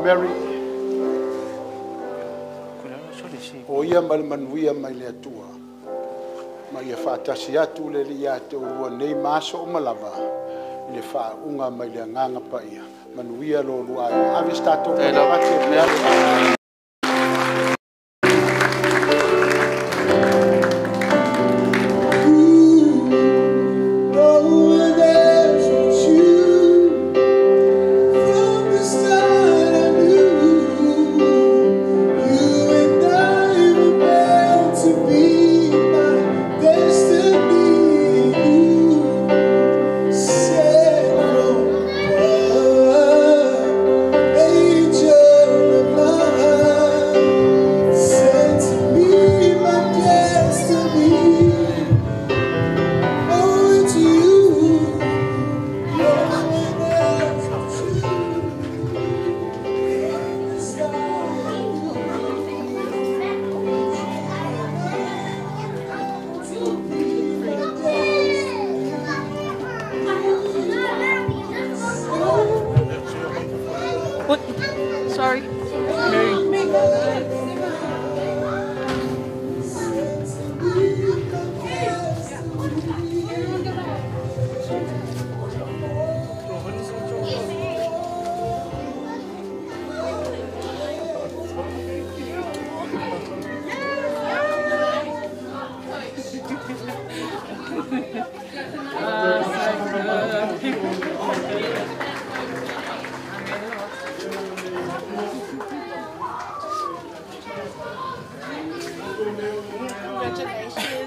Mary. O ia ma le manuia mai le Atua. Ma ia faatasi atu le Alii ia te oulua nei ma aso uma lava i le faauuga mai le Agaga Paia. Manuia lo oulua aiga. Ave se tatou manavati. Sorry. Congratulations.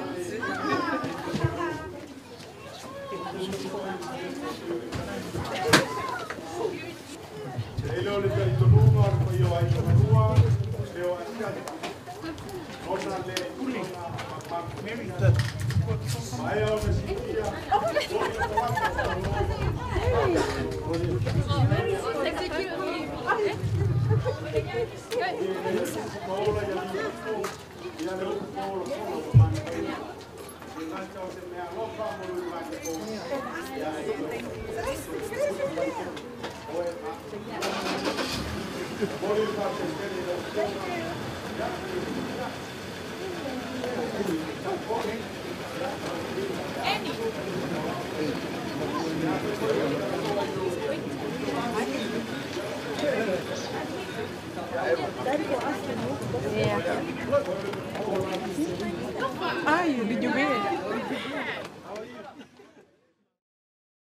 Ay, did you win?